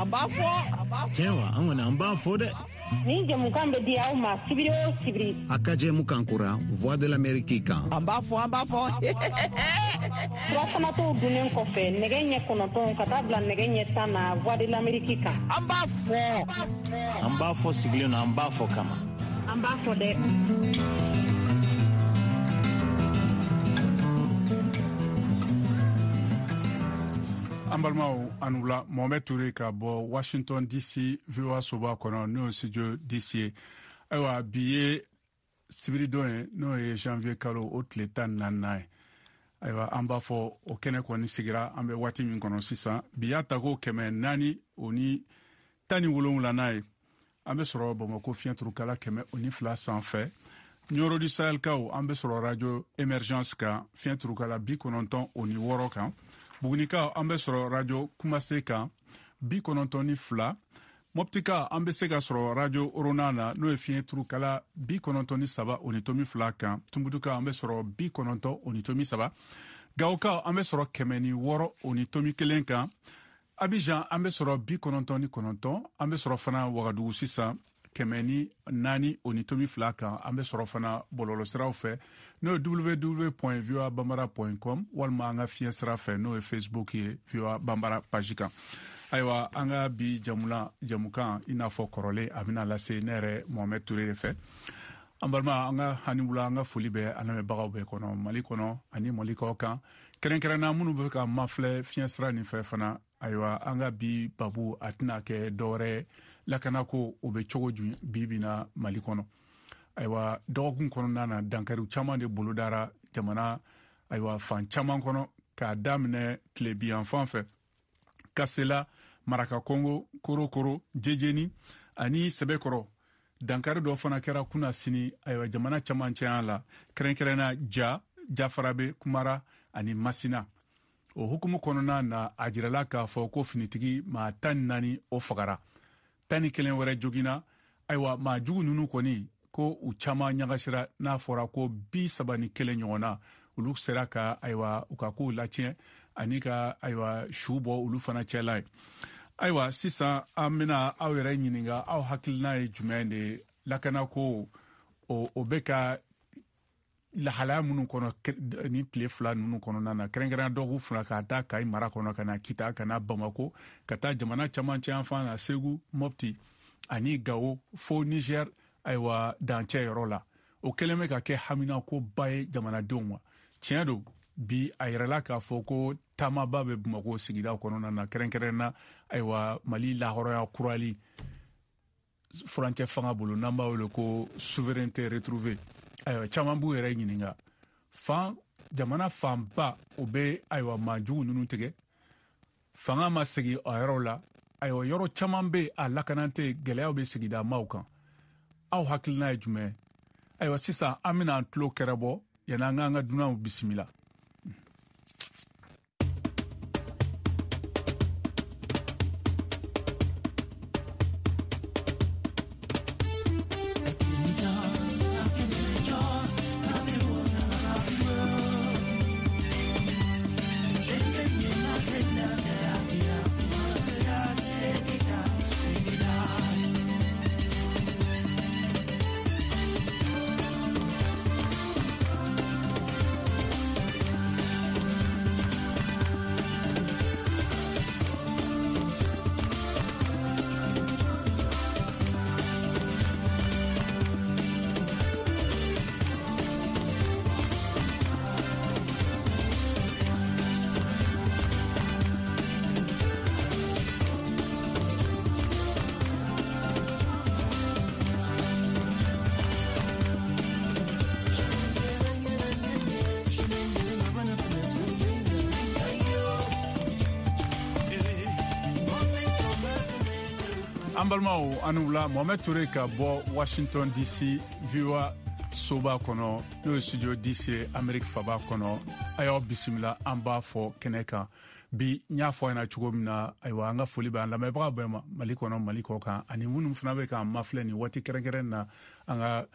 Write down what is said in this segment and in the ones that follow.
An b'a fɔ. Tiɲɛ wa, an kɔni an b'a fɔ dɛ. Nin jɛmukan bɛ di aw ma sibiri o sibiri. A ka jɛmukan kura Voix de l'Amérique kan. An b'a fɔ, an b'a fɔ. Surafanatɔw dunnen kɔfɛ nɛgɛ ɲɛ 9 ka taa bila nɛgɛ ɲɛ 10 na Voix de l'Amérique kan. An b'a fɔ. An b'a fɔ sigilen na, an b'a fɔ kama. An b'a fɔ dɛ. An balimaw, a ni wula. Mohamɛd Ture ka bɔ Washington DC, VOA soba kɔnɔ, n'o ye studio DC ye. Ayiwa, bi ye sibiridon ye, n'o ye janvier kalo o tile 14nan ye. Ayiwa, an b'a fɔ o kɛnɛ kɔni sigira an bɛ waati min kɔnɔ sisan, bi y'a tako 417nan ye. An bɛ sɔrɔ Bamakɔ fiɲɛ turukala 102 sanfɛ. Ɲɔrɔ du Sahelkaw, an bɛ sɔrɔ radio Emergence kan fiɲɛ turukala 96 kan. Bugunikaw, an bɛ sɔrɔ radio Kumase kan 92. Mɔptika, an bɛ se ka sɔrɔ radio Orona na, n'o ye fiɲɛ turukala 93.2 kan. Tumutukaw, an bɛ sɔrɔ 90.3. Gawokaw, an bɛ sɔrɔ 106.1 kan. Abidjan, an bɛ sɔrɔ 99. An bɛ sɔrɔ fana Wagadugu sisan 104.2 kan. An bɛ sɔrɔ fana bɔlɔlɔsiraw fɛ, n'o ye www.voabambara.com, walima an ka fiɲɛ sira fɛ, n'o ye Facebook ye, VOA Bambara page kan. Ayiwa, an ka bi jamukan, i n'a fɔ kɔrɔlen, a bɛna lase ne yɛrɛ Mohamɛd Ture de fɛ. An balima, an ka hani wula, an ka foli bɛ an lamɛnbagaw bɛɛ kɔnɔ, Mali kɔnɔ ani Mali kɔ kan, kɛrɛnkɛrɛnna minnu bɛ ka mafilɛ fiɲɛ sira nin fɛ fana. Ayiwa, an ka bi babu a tɛna kɛ dɔwɛrɛ, lakanako o bɛ cogo jumɛn bi bi na Mali kɔnɔ. Ayiwa, dɔgɔkun kɔnɔna na, dankariw caman de bolodara jamana, ayiwa, fan caman kɔnɔ, k'a daminɛ tilebiyanfan fɛ, Kasela, Maraka Kongo, Korokoro, Jejeni ani Sɛbɛkɔrɔ. Dankari dɔ fana kɛra kunna sini, ayiwa, jamana camancɛya la, kɛrɛnkɛrɛnna Ja, Jafarabe, Kumara ani Masina. O hukumu kɔnɔna na, a jirala k'a fɔ ko finitigi maa 14 o fagara, 11 wɛrɛ joginna. Ayiwa, maa jugu ninnu kɔni ko u caman ɲagasira, n'a fɔra ko 31 ɲɔgɔnna, olu sera ka, ayiwa, u ka kow latiɲɛ ani ka, ayiwa, su bɔ olu fana cɛla ye. Ayiwa, sisan an bɛna aw yɛrɛ ɲininka, aw hakilina ye jumɛn de ye lakanako o bɛ ka lahalaya minnu kɔnɔ ni tile fila ninnu kɔnɔna na, kɛrɛnkɛrɛnnenya dɔgɔkun fila, k'a ta Kayi mara kɔnɔ ka na Kita, ka na Bamako, ka taa jamana camancɛ yanfan na, Segu, Mopti ani Gawo fo Niger, ayiwa, dancɛ yɔrɔ la. O kɛlen bɛ ka kɛ haminakoba ye jamanadenw ma. Tiɲɛ don, bi a yɛrɛla k'a fɔ ko taamaba bɛ Bamakɔ sigida kɔnɔna na, kɛrɛnkɛrɛnna, ayiwa, Mali lahɔrɔnya kurali furancɛ fanga bolo, n'an b'a wele ko souveraineté retrouvée. Ayiwa, caman b'u yɛrɛ ɲininka, fan jamana fanba o bɛ, ayiwa, maajugu ninnu tigɛ, fanga ma segin a yɔrɔ la. Ayiwa, yɔrɔ caman bɛ a lakana tɛ, gɛlɛyaw bɛ sigida maaw kan. Aw hakilina ye jumɛn ye? Ayiwa, sisan an bɛna an tulo kɛrɛbɔ yanni an k'an ka dunanw bisimila. An balimaw, an ni wula. Mohamɛd Ture ka bɔ Washington DC, VOA soba kɔnɔ, n'o ye studio DC ye, Amerique faba kɔnɔ. A y'aw bisimila, an b'a fɔ kɛnɛ kan bi. N y'a fɔ a ɲɛna cogo min na, ayiwa, an ka foli bɛ an lamɛnbagaw bɛɛ ma, Mali kɔnɔ, Mali kɔ kan, ani minnu fana bɛ k'an mafilɛ nin waati kɛrɛnkɛrɛn na an ka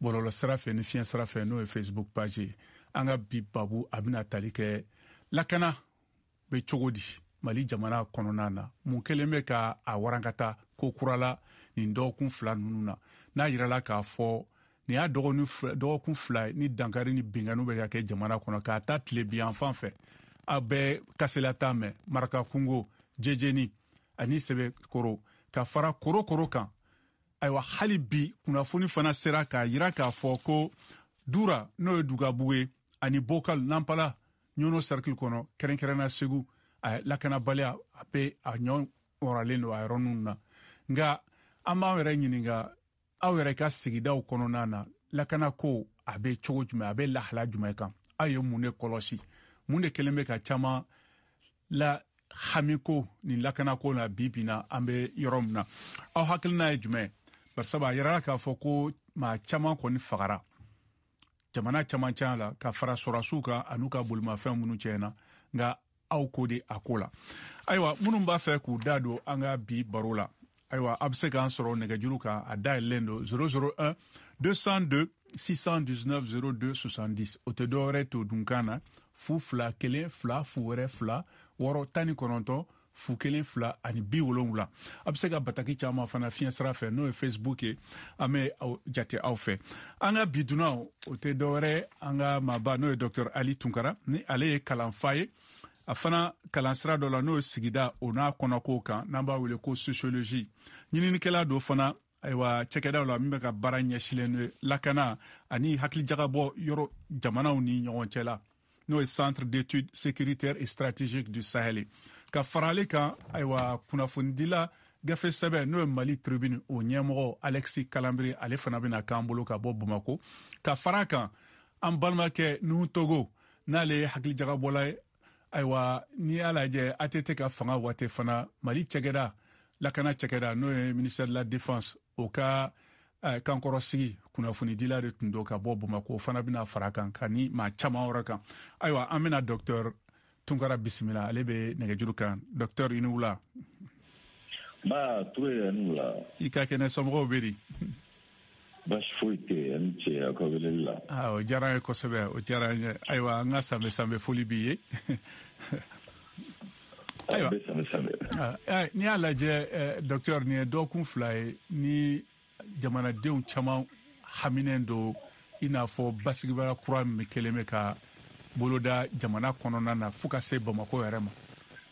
bɔlɔlɔ sira fɛ ni fiɲɛ sira fɛ, n'o ye Facebook page ye. An ka bi babu a bɛna tali kɛ lakana bɛ cogo di Mali jamana kɔnɔna na? Mun kɛlen bɛ ka a warankata ko kura la nin dɔgɔkun 2 ninnu na, n'a yirala k'a fɔ nin y'a dɔgɔkun 2 ni dankari ni binkanniw bɛ ka kɛ jamana kɔnɔ k'a ta tilebinyanfan fɛ? A bɛɛ kasela ta mɛn Marakakungo, Jejeni ani Sɛbɛkoro, ka fara Korokoro kan. Ayiwa, hali bi kunnafoni fana sera k'a yira k'a fɔ ko Dura, n'o ye Dugabugu ye, ani Bokal Nanpala Ɲɔnɔ cercle kɔnɔ, kɛrɛnkɛrɛnna Segu, a lakanabaliya a bɛ a ɲɔ wɔrɔlen don a yɔrɔ ninnu na. Nka an b'an yɛrɛ ɲininka, aw yɛrɛ ka sigidaw kɔnɔna na, lakanako a bɛ cogo jumɛn, a bɛ lahala jumɛn kan? Aw ye mun de kɔlɔsi? Mun de kɛlen bɛ ka caman la hamiko ni lakanako la bi bi na an bɛ yɔrɔ min na? Aw hakilina ye jumɛn? Barisabu a yirala k'a fɔ ko maa caman kɔni fagara jamana camancɛ la, ka fara sɔrɔdasiw kan an'u ka bolimafɛn minnu tiɲɛna. Nka aw ko de a ko la. Ayiwa, minnu b'a fɛ k'u da don an ka bi baro la, ayiwa, a bɛ se k'an sɔrɔ nɛgɛjuru kan, a dayɛlɛlen don 001 202 619 02 70. O tɛ dɔwɛrɛ to dunkan na, 0 2 1 2 0 2 6 19 0 1 2 ani 70. A bɛ se ka bataki caman fana fiɲɛ sira fɛ, n'o ye Facebook ye, an bɛ aw jate aw fɛ. An ka bi dunanw, o tɛ dɔwɛrɛ an ka maaba, n'o ye Dr Ali Tunkara, ni ale ye kalanfa ye, a fana kalansira dɔ la, n'o ye sigida o n'a kɔnɔkow kan, n'an b'a wele ko sociologie. Ɲininikɛla dɔ fana, ayiwa, cɛkɛdaw la min bɛ ka baara ɲɛsilen don lakana ani hakilijagabɔ yɔrɔ jamanaw ni ɲɔgɔn cɛ la, n'o ye Centre d'études sécuritaires et stratégiques du Sahel. Ka fara ale kan, ayiwa, kunnafonidila gafe sɛbɛn, n'o ye Mali Tribune, o ɲɛmɔgɔ Alexis Kalanbiri, ale fana bɛna k'an bolo ka bɔ Bamako. Ka fara a kan, an balimakɛ Nuhu Togo, n'ale ye hakilijagabɔla ye. Ayiwa, n'i y'a lajɛ, ATT ka fanga waati fana, Mali cɛkɛda lakana cɛkɛda, n'o ye ministère de la Défense, o ka kankɔrɔsigi kunnafonidila de tun don ka bɔ Bamako, o fana bɛna fara kan ka ni maa caman wɛrɛ kan. Ayiwa, an bɛna Docteur Tunkara bisimila, ale bɛ nɛgɛjuru kan. Docteur, i ni wula. Ba Ture, i ni wula. I ka kɛnɛ, somɔgɔw bɛ di? Baasi foyi tɛ, ani ce aw ka weleli la. O diyara an ye kosɛbɛ, o diyara an ye. Ayiwa, an ka sanbɛ sanbɛ foli b'i ye. Ayiwa, n'i y'a lajɛ, docteur, nin ye dɔgɔkun 2 ye ni jamanadenw caman haminen don, i n'a fɔ basigibaliya kura min kɛlen bɛ ka boloda jamana kɔnɔna na fo ka se Bamako yɛrɛ ma.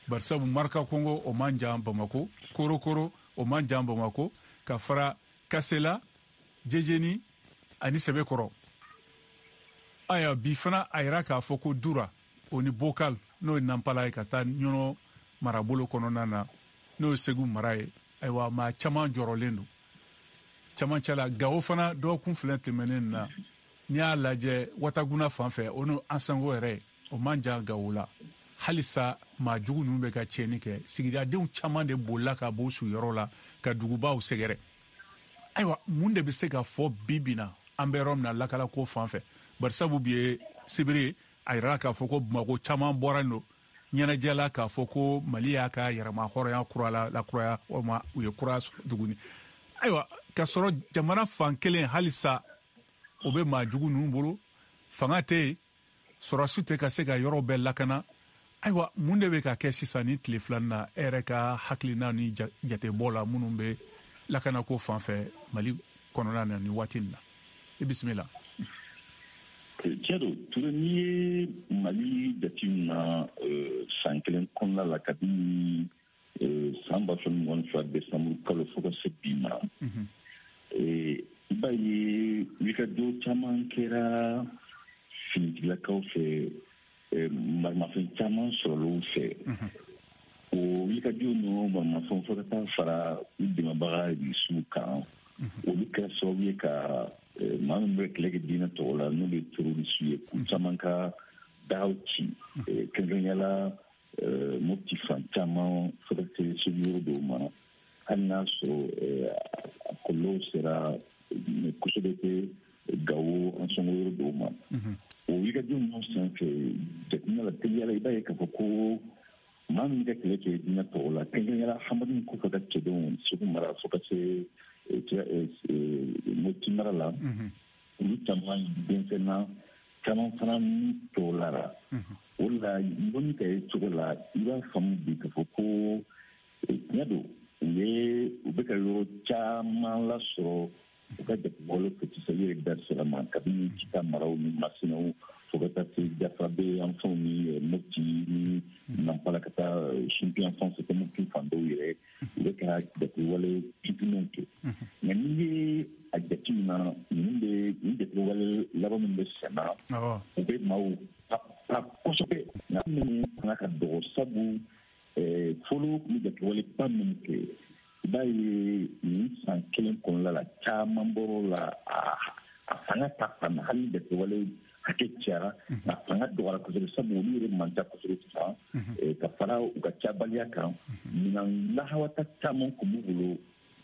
Barisabu Marakakungo, o man jan Bamako, Korokoro, o man jan Bamako, ka fara Kasela, Jejeni ani Sɛbɛkɔrɔ. Ayiwa, bi fana a yira k'a fɔ ko Dura o ni Bokal, n'o ye Nanpala ye, ka taa Ɲɔnɔ marabolo kɔnɔna na, n'o ye Segu mara ye, ayiwa, maa caman jɔrɔlen don camancɛ la. Gawo fana, dɔgɔkun 2 tɛmɛnen na, n'i y'a lajɛ Wataguna fan fɛ, o n'o Ansango yɛrɛ, o man jan Gawo la, halisa maa jugu ninnu bɛ ka tiɲɛni kɛ. Sigidadenw caman de bolila ka bɔ u sigiyɔrɔ la ka dugubaw sɛgɛrɛ. Ayiwa, mun de bɛ se ka fɔ bi bi na, an bɛ yɔrɔ min na, lakanako fan fɛ? Barisabu bi ye sibiri, a yirala k'a fɔ ko Bamako caman bɔra don ɲɛnajɛ la, k'a fɔ ko Mali y'a ka yɛrɛma hɔrɔnya kura la lakuraya, walima u ye kura tuguni. Ayiwa, k'a sɔrɔ jamana fan kelen halisa o bɛ maa jugu ninnu bolo, fanga tɛ yen, sɔrɔdasi tɛ ka se ka yɔrɔ bɛɛ lakana. Ayiwa, mun de bɛ ka kɛ sisan ni tile 2 na, e yɛrɛ ka hakilina ni jatebɔ la, minnu bɛ lakanako fan fɛ Mali kɔnɔna na nin waati in na? I bisimila. Tiɲɛ don Ture, n'i ye Mali jateminɛ san kelen kɔnɔna la, kabini san 2022 décembre kalo fo ka se bi ma, i b'a ye wulikajɔ caman kɛra finitigilakaw fɛ, maramafɛn caman sɔrɔla fɛ. O wulikajɔ ninnu, maramafɛnw, fo ka taa fara u dɛmɛbaga Irisiw kan, olu kɛra sababu ye ka maa min bɛ kɛlɛ kɛ diinɛ tɔgɔ la, n'olu ye terroriste ye, k'u caman ka dagaw ci, kɛrɛnkɛrɛnnenya la Mopti fan caman fo ka se Segu yɔrɔ dɔw ma. Hali n'a sɔrɔ a kɔlɔlɔw sera kosɛbɛ tɛ Gawo, Ansɔngo yɔrɔ dɔw ma. O wulikajɔ ninnu senfɛ, jateminɛ la teliya la, i b'a ye k'a fɔ ko maa min ka kɛlɛ kɛ diinɛ tɔgɔ la, kɛrɛnkɛrɛnnenya la Hamadu Kufa ka cɛdenw, Segu mara fo ka se Mopti mara la, olu caman denmisɛnna, caman fana ni tɔw lara. O la la, lɔnni ka ye cogo la, i b'a faamu bi k'a fɔ ko tiɲɛ don, u bɛ ka yɔrɔ caman lasɔrɔ u ka jatigɛwale fɛ sisan. I yɛrɛ da sera ma, kabini Kita maraw ni Masinaw fo ka taa se Jafabe yanfanw ni Mopti ni Nampala, ka taa Sinpi yanfan fɛ, Tɔnbukutu fan dɔw yɛrɛ, u bɛ ka jatigɛwale fitininw kɛ. Nka n'i ye a jateminɛ, ninnu bɛ nin jatigɛwale laban min bɛ sen na, u bɛ maaw pa kosɛbɛ, nka minnu fanga ka dɔgɔ, sabu fɔlɔ tun bɛ jatigɛwale ba min kɛ, i b'a ye nin san kelen kɔnɔna la, caman bɔr'o la. A fanga ta fan, hali ni jatigɛwale hakɛ cayara, a fanga dɔgɔyara kosɛbɛ, sabu olu yɛrɛ man ca kosɛbɛ sisan. Ka fara u ka cabaliya kan, minɛn lahawata caman tun b'u bolo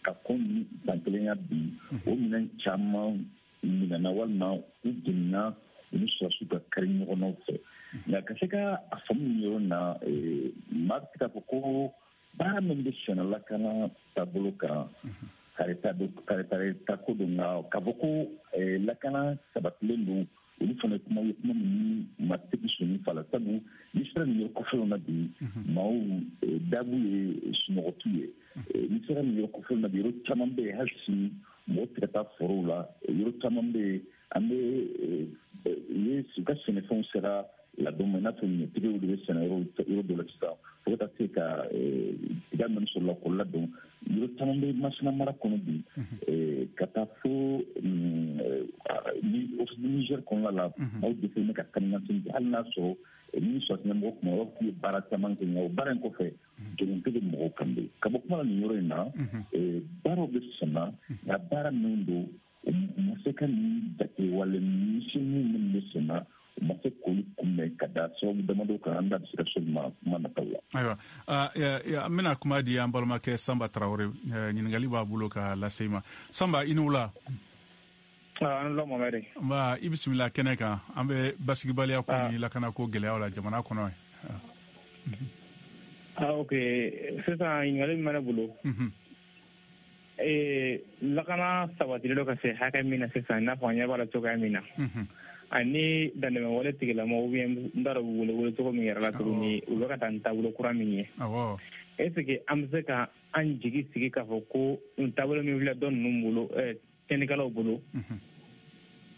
ka kɔn ni san kelenya bi, o minɛn caman minɛna walima u jenina u ni sɔrɔdasiw ka kari ɲɔgɔnnaw fɛ. Nka ka se ka a faamu nin yɔrɔ na, maa bɛ se k'a fɔ ko baara min bɛ senna lakana taabolo kan, karitare ko don. Nka k'a fɔ ko lakana sabatilen don, olu fana kuma ye kuma min ma tigi sɔnni fa la, sabu n'i sera nin yɔrɔ kɔfɛlenw na bi, maaw dabu ye sunɔgɔtu ye. N'i sera nin yɔrɔ kɔfɛlenw na bi, yɔrɔ caman bɛ yen, hali sini mɔgɔ tɛ ka taa forow la. Yɔrɔ caman bɛ yen, an bɛ u ka sɛnɛfɛnw sera ladon ma, i n'a fɔ ɲɔtigiw de bɛ sɛnɛ yɔrɔ dɔ la sisan, fo ka taa se ka tiga minnu sɔrɔla k'o ladon. Yɔrɔ caman bɛ Masina mara kɔnɔ bi, ka taa fo Niger kɔnɔna la, maaw dɛsɛlen bɛ ka taa ni ka segin, hali n'a sɔrɔ ni sɔrɔdasi ɲɛmɔgɔ kuma, u b'a fɔ k'u ye baara caman kɛ, nka o baara in kɔfɛ, jɔnjɔn tɛ mɔgɔw kan bi. Ka bɔ kuma la nin yɔrɔ in na, baaraw bɛ senna, nka baara min don, u ma se ka nin jatigɛwale misɛnnin minnu bɛ senna, u ma se k'olu kunbɛn, ka da sababu damadɔ kan, an da bɛ se ka s'olu ma kuma nataw la. Ayiwa, an bɛna kuma di an balimakɛ Sanba Tarawele, ɲininkali b'a bolo ka lase i ma. Sanba, i ni wula. An la Mohamɛdi. Nba, i bisimila kɛnɛ kan. An bɛ basigibaliya ko ni lakanako gɛlɛyaw la jamana kɔnɔ. Ok, sisan ɲininkali min bɛ ne bolo, lakana sabatilen don ka se hakɛ min na sisan, i n'a fɔ an ɲɛ b'a la cogoya min na, ani dantɛmɛwale tigilamɔgɔw, ou bien n t'a dɔn u wele wele cogo min yɛrɛ la tuguni, u bɛ ka taa ni taabolo kura min ye, est ce que an bɛ se ka an jigi sigi k'a fɔ ko nin taabolo min filɛ dɔ ninnu bolo, tiɲɛnikɛlaw bolo,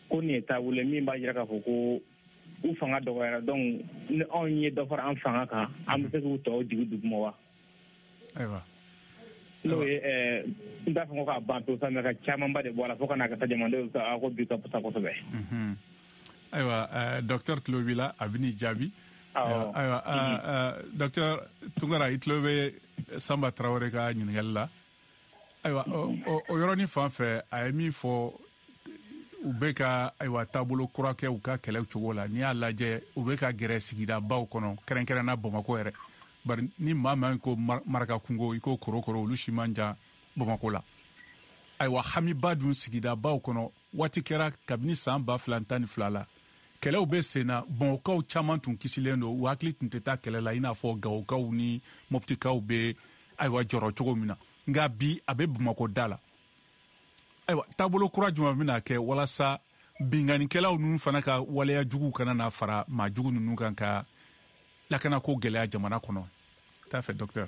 ko nin ye taabolo min b'a jira k'a fɔ ko u fanga dɔgɔyara, donc ni anw ye dɔ fara an fanga kan, an bɛ se k'u tɔw jigi duguma wa? Ayiwa, n'o ye, n t'a fɔ ko k'a ban pewu sa, mais ka camanba de bɔ a la fo ka n'a kɛ sa jamanadenw ka ko bi ka fisa kosɛbɛ. Ayiwa, docteur tulo b'i la, a bɛ n'i jaabi. Ayiwa, docteur Tunkara, i tulo bɛ Sanba Tarawele ka ɲininkali la. Ayiwa, o yɔrɔnin fan fɛ, a ye min fɔ, u bɛ ka, ayiwa, taabolo kura kɛ u ka kɛlɛ cogo la. N'i y'a lajɛ, u bɛ ka gɛrɛ sigidabaw kɔnɔ, kɛrɛnkɛrɛnna Bamakɔ yɛrɛ, bari ni maa min ko Maraka kungo, i ko Korokoro, olu si man jan Bamakɔ la. Ayiwa, hamiba dun sigidabaw kɔnɔ, waati kɛra kabini san 2012 la, kɛlɛw bɛ sen na, Bamakɔkaw caman tun kisilen don, u hakili tun tɛ taa kɛlɛ la, i n'a fɔ Gawokaw ni Moptikaw bɛ, ayiwa, jɔrɔ cogo min na. Nka bi, a bɛ Bamakɔ da la. Ayiwa, taabolo kura jumɛn bɛna kɛ walasa binkannikɛlaw ninnu fana ka waleya juguw kana na fara maa jugu ninnu kan ka lakanako gɛlɛya jamana kɔnɔ? T'a fɛ, docteur.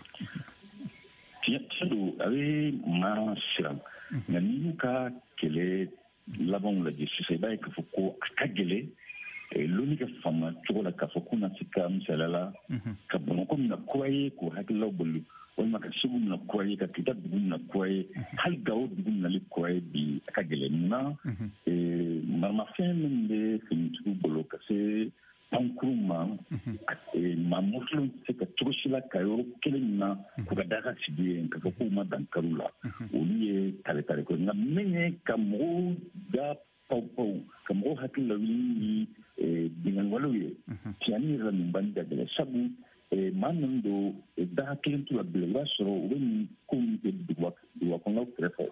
Tiɲɛ don, a bɛ maa siran, nka n'i y'u ka kɛlɛ labanw lajɛ sisan, i b'a ye k'a fɔ ko a ka gɛlɛn loni ka faamuya cogo la k'a fɔ k'u na se ka, misaliya la, ka Bamakɔ minɛ kura ye k'o hakililaw boli, walima ka Segu minɛ kura ye, ka Kita dugu minɛ kura ye, hali Gawo dugu minɛli kura ye bi, a ka gɛlɛn. Munna? Maramafɛn min bɛ finitigiw bolo ka se pankuru ma, maa murutilenw tɛ se ka cogo si la ka yɔrɔ kelen min na k'u ka daga sigi yen k'a fɔ k'u ma dankari la. Olu ye tare-tare ko, nka min ye ka mɔgɔw da paw paw, ka mɔgɔw hakili lawuli ni binkanniwalew ye, tiɲɛni yɛrɛ la, nin banni ka gɛlɛn, sabu maa min don, daga kelen t'u la bilen. I b'a sɔrɔ u bɛ nin ko min kɛ duguba kɔnɔnaw kɛrɛfɛ,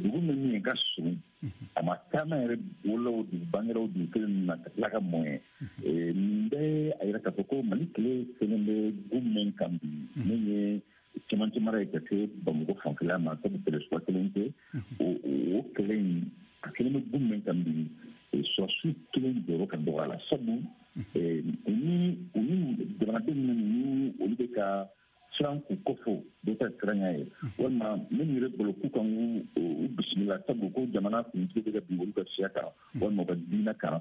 dugu min ye ka surun, a ma caman yɛrɛ wolola o dugu, bangera o dugu kelen ninnu na, ka tila ka mɔ ye. Nin bɛɛ a yira k'a fɔ ko Mali kɛlɛ fɛnɛ bɛ gun min kan bi, min ye cɛmancɛ mara ye ka se Bamakɔ fanfɛla ma, sabu kɛlɛ suguya kelen tɛ, o kɛlɛ in a kɛlen bɛ gun min kan bi, sɔrɔdasiw kelen jɔyɔrɔ ka dɔgɔ a la, sabu u ni jamanadenw minnu olu bɛ ka siran k'u kɔfɔ dɔw ta siranya ye, walima minnu yɛrɛ bolo k'u kan k'u bisimila, sabu ko jamana kuntigiw bɛ ka bin olu ka siya kan walima u ka diinɛ kan.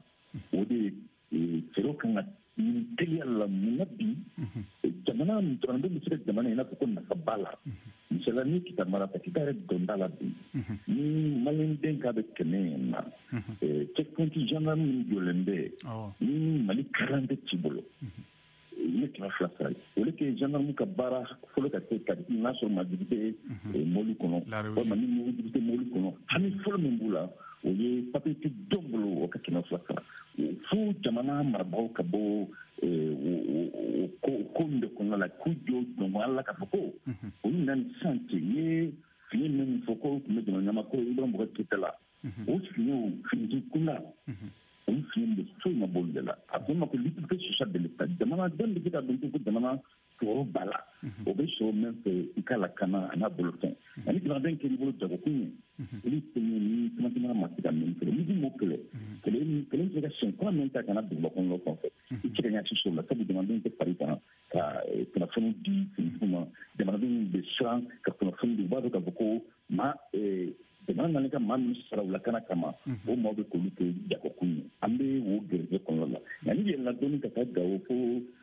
O de ye fɛɛrɛw kan ka ɲini teliya la. Mun na bi jamanadenw bɛ se ka jamana in n'a fɔ ko nafa b'a la? Misaliya, ni Kita mara ta, Kita yɛrɛ dɔnda la bi, ni maliyɛnden k'a bɛ tɛmɛ na checkpoint gendarme min jɔlen bɛ, ni Mali carte t'i bolo, i bɛ 200 sara. O de kɛ gendarme ka baara fɔlɔ ka kɛ ka n'a sɔrɔ majugu tɛ mobili kɔnɔ, walima ni mugujugu tɛ mobili kɔnɔ. Hami fɔlɔ min b'u la, o ye papiye tɛ dɔn bolo, o ka 200 sara. Fo jamana marabagaw ka bɔ o ko in de kɔnɔna la, k'u jɔ dɔn la k'a fɔ ko olu nana ni sisan cɛ ye fiɲɛ min fɔ ko tun bɛ jamana ɲɛmaa ko Ibrahim Boubacar Keïta la, o fiɲɛw finitigi kunda, olu fiɲɛ bɛ foyi ma bɔ olu de la. A fɔ ma ko l'utilité sociale de l'État. Jamanaden bɛ se ka dɔn ko jamana jɔyɔrɔ b'a la, o bɛ sɔrɔ min fɛ i ka lakana a n'a bolofɛn, ani jamanaden kɛr'i bolo jagokun ye, olu fɛn ye ni camancɛ ma se ka min kɛlɛ. Ni dun m'o kɛlɛ, kɛlɛ kɛlɛ bɛ se ka siɲɛ kura min ta ka na duguba kɔnɔ fan fɛ, i tɛ se ka ɲɛsi sɔrɔ la, sabu jamanadenw tɛ fari kan ka kunnafoni di finitigiw ma. Jamanadenw bɛ siran ka kunnafoni di, u b'a dɔn k'a fɔ ko maa jamana nana ka maa minnu sara u lakana kama, o maaw bɛ k'olu kɛ jagokun ye. An bɛ o gɛrɛgɛrɛ kɔnɔna la. Nka ni yɛlɛnna dɔɔni ka taa Gawo fo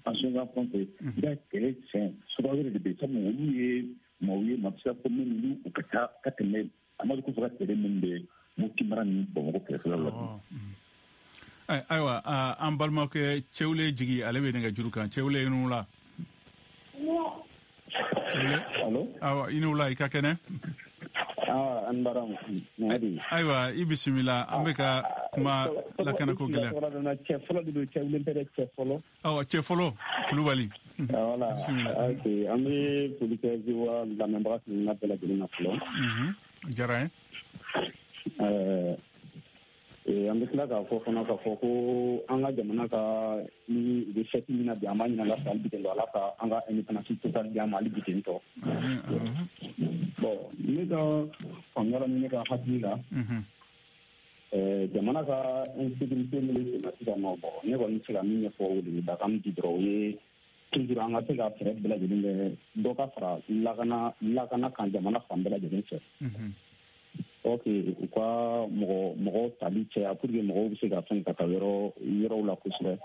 Ansonga fan fɛ, i b'a kɛlɛ sɛn suguya wɛrɛ de bɛ yen, sabu olu ye maaw ye maa bɛ se ka fɔ minnu u ka taa ka tɛmɛ Amadu Kufa ka kɛlɛ min bɛ Mopti mara ni Bamakɔ kɛrɛfɛlaw la. Ayiwa, an balimakɛ Cɛwule Jigi, ale bɛ nɛgɛjuru kan. Cɛwule, i ni wula. Cɛwule, awɔ, i ni wula, i ka kɛnɛ? An bara. Ayiwa, i bisimila. An bɛ ka kuma lakanako gɛlɛya. Cɛ fɔlɔ de don, Cɛwule tɛ dɛ, cɛ fɔlɔ. Awɔ, cɛ fɔlɔ Kulubali. Voilà, ok, an bɛ foli kɛ VOA lamɛnbaga kelenna bɛɛ lajɛlen na fɔlɔ. Diyara n ye. An bɛ tila k'a fɔ fana k'a fɔ ko an ka jamana ka ni u bɛ fɛti min na bi, an b'a ɲini Ala fɛ hali bi ten tɔ, Ala ka an ka indépendance totale di an ma hali bi ten tɔ. Bon, ne ka faamuya la ni ne ka hakili la, jamana ka insécurité min bɛ sen na sisan nɔ, bon, ne kɔni bɛ se ka min ɲɛfɔ o de ye dakan di dɔrɔn, o ye toujours an ka se ka fɛɛrɛ bɛɛ lajɛlen kɛ dɔ ka fara lakana kan jamana fan bɛɛ lajɛlen fɛ. Ok, u ka mɔgɔ tali caya pour que mɔgɔw bɛ se ka fɛn ka taa yɔrɔw la kosɛbɛ.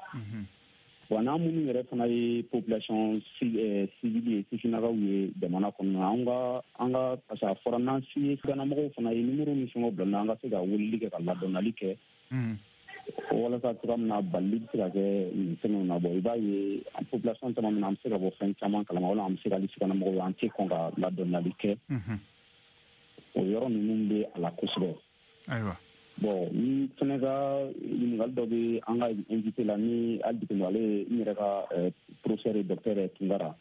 Wa n'an minnu yɛrɛ fana ye population civile ye, sifinnakaw ye jamana kɔnɔna, an ka parce que a fɔra n'an si ye siganamɔgɔw fana ye numéro ni fɛngɛw bila, an ka se ka weleli kɛ ka ladɔnnali kɛ walasa cogoya min na balili bɛ se ka kɛ nin fɛngɛw na. Bon, i b'a ye an population caman min na, an bɛ se ka bɔ fɛn caman kalama, walima an bɛ se ka hali siganamɔgɔw ye, an tɛ kɔn ka ladɔnnali kɛ. O yɔrɔ ninnu bɛ a la kosɛbɛ. Ayiwa. Bon, ni fɛnɛ ka ɲininkali dɔ bɛ an ka invité la, ni hali bi ale ye n yɛrɛ ka professeur ye, docteur Tunkara.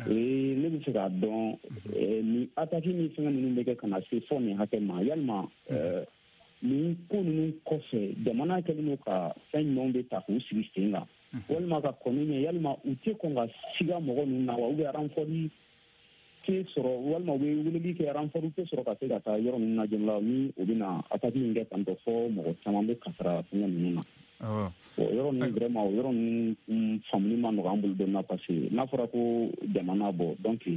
Ne bɛ fɛ k'a dɔn ni attaque ni fɛngɛ ninnu bɛ kɛ ka na se fɔ nin hakɛ ma, yalima nin ko ninnu kɔfɛ jamana kɛlen don ka fɛn jumɛnw de ta k'u sigi sen kan, walima ka kɔni ɲɛ, yalima u tɛ kɔn ka siga mɔgɔ ninnu na wa, ou bien renfort tɛ sɔrɔ, walima u bɛ weleli kɛ, renfort tɛ sɔrɔ ka se ka taa yɔrɔ ninnu na joona ni o bɛ na attaque in kɛ tantɔ fɔ mɔgɔ caman bɛ kasara fɛngɛ ninnu na. O yɔrɔ ninnu vraiment, o yɔrɔ ninnu faamuli ma nɔgɔ an bolo dɔɔnin na, parce que n'a fɔra ko jamana bɔ, donc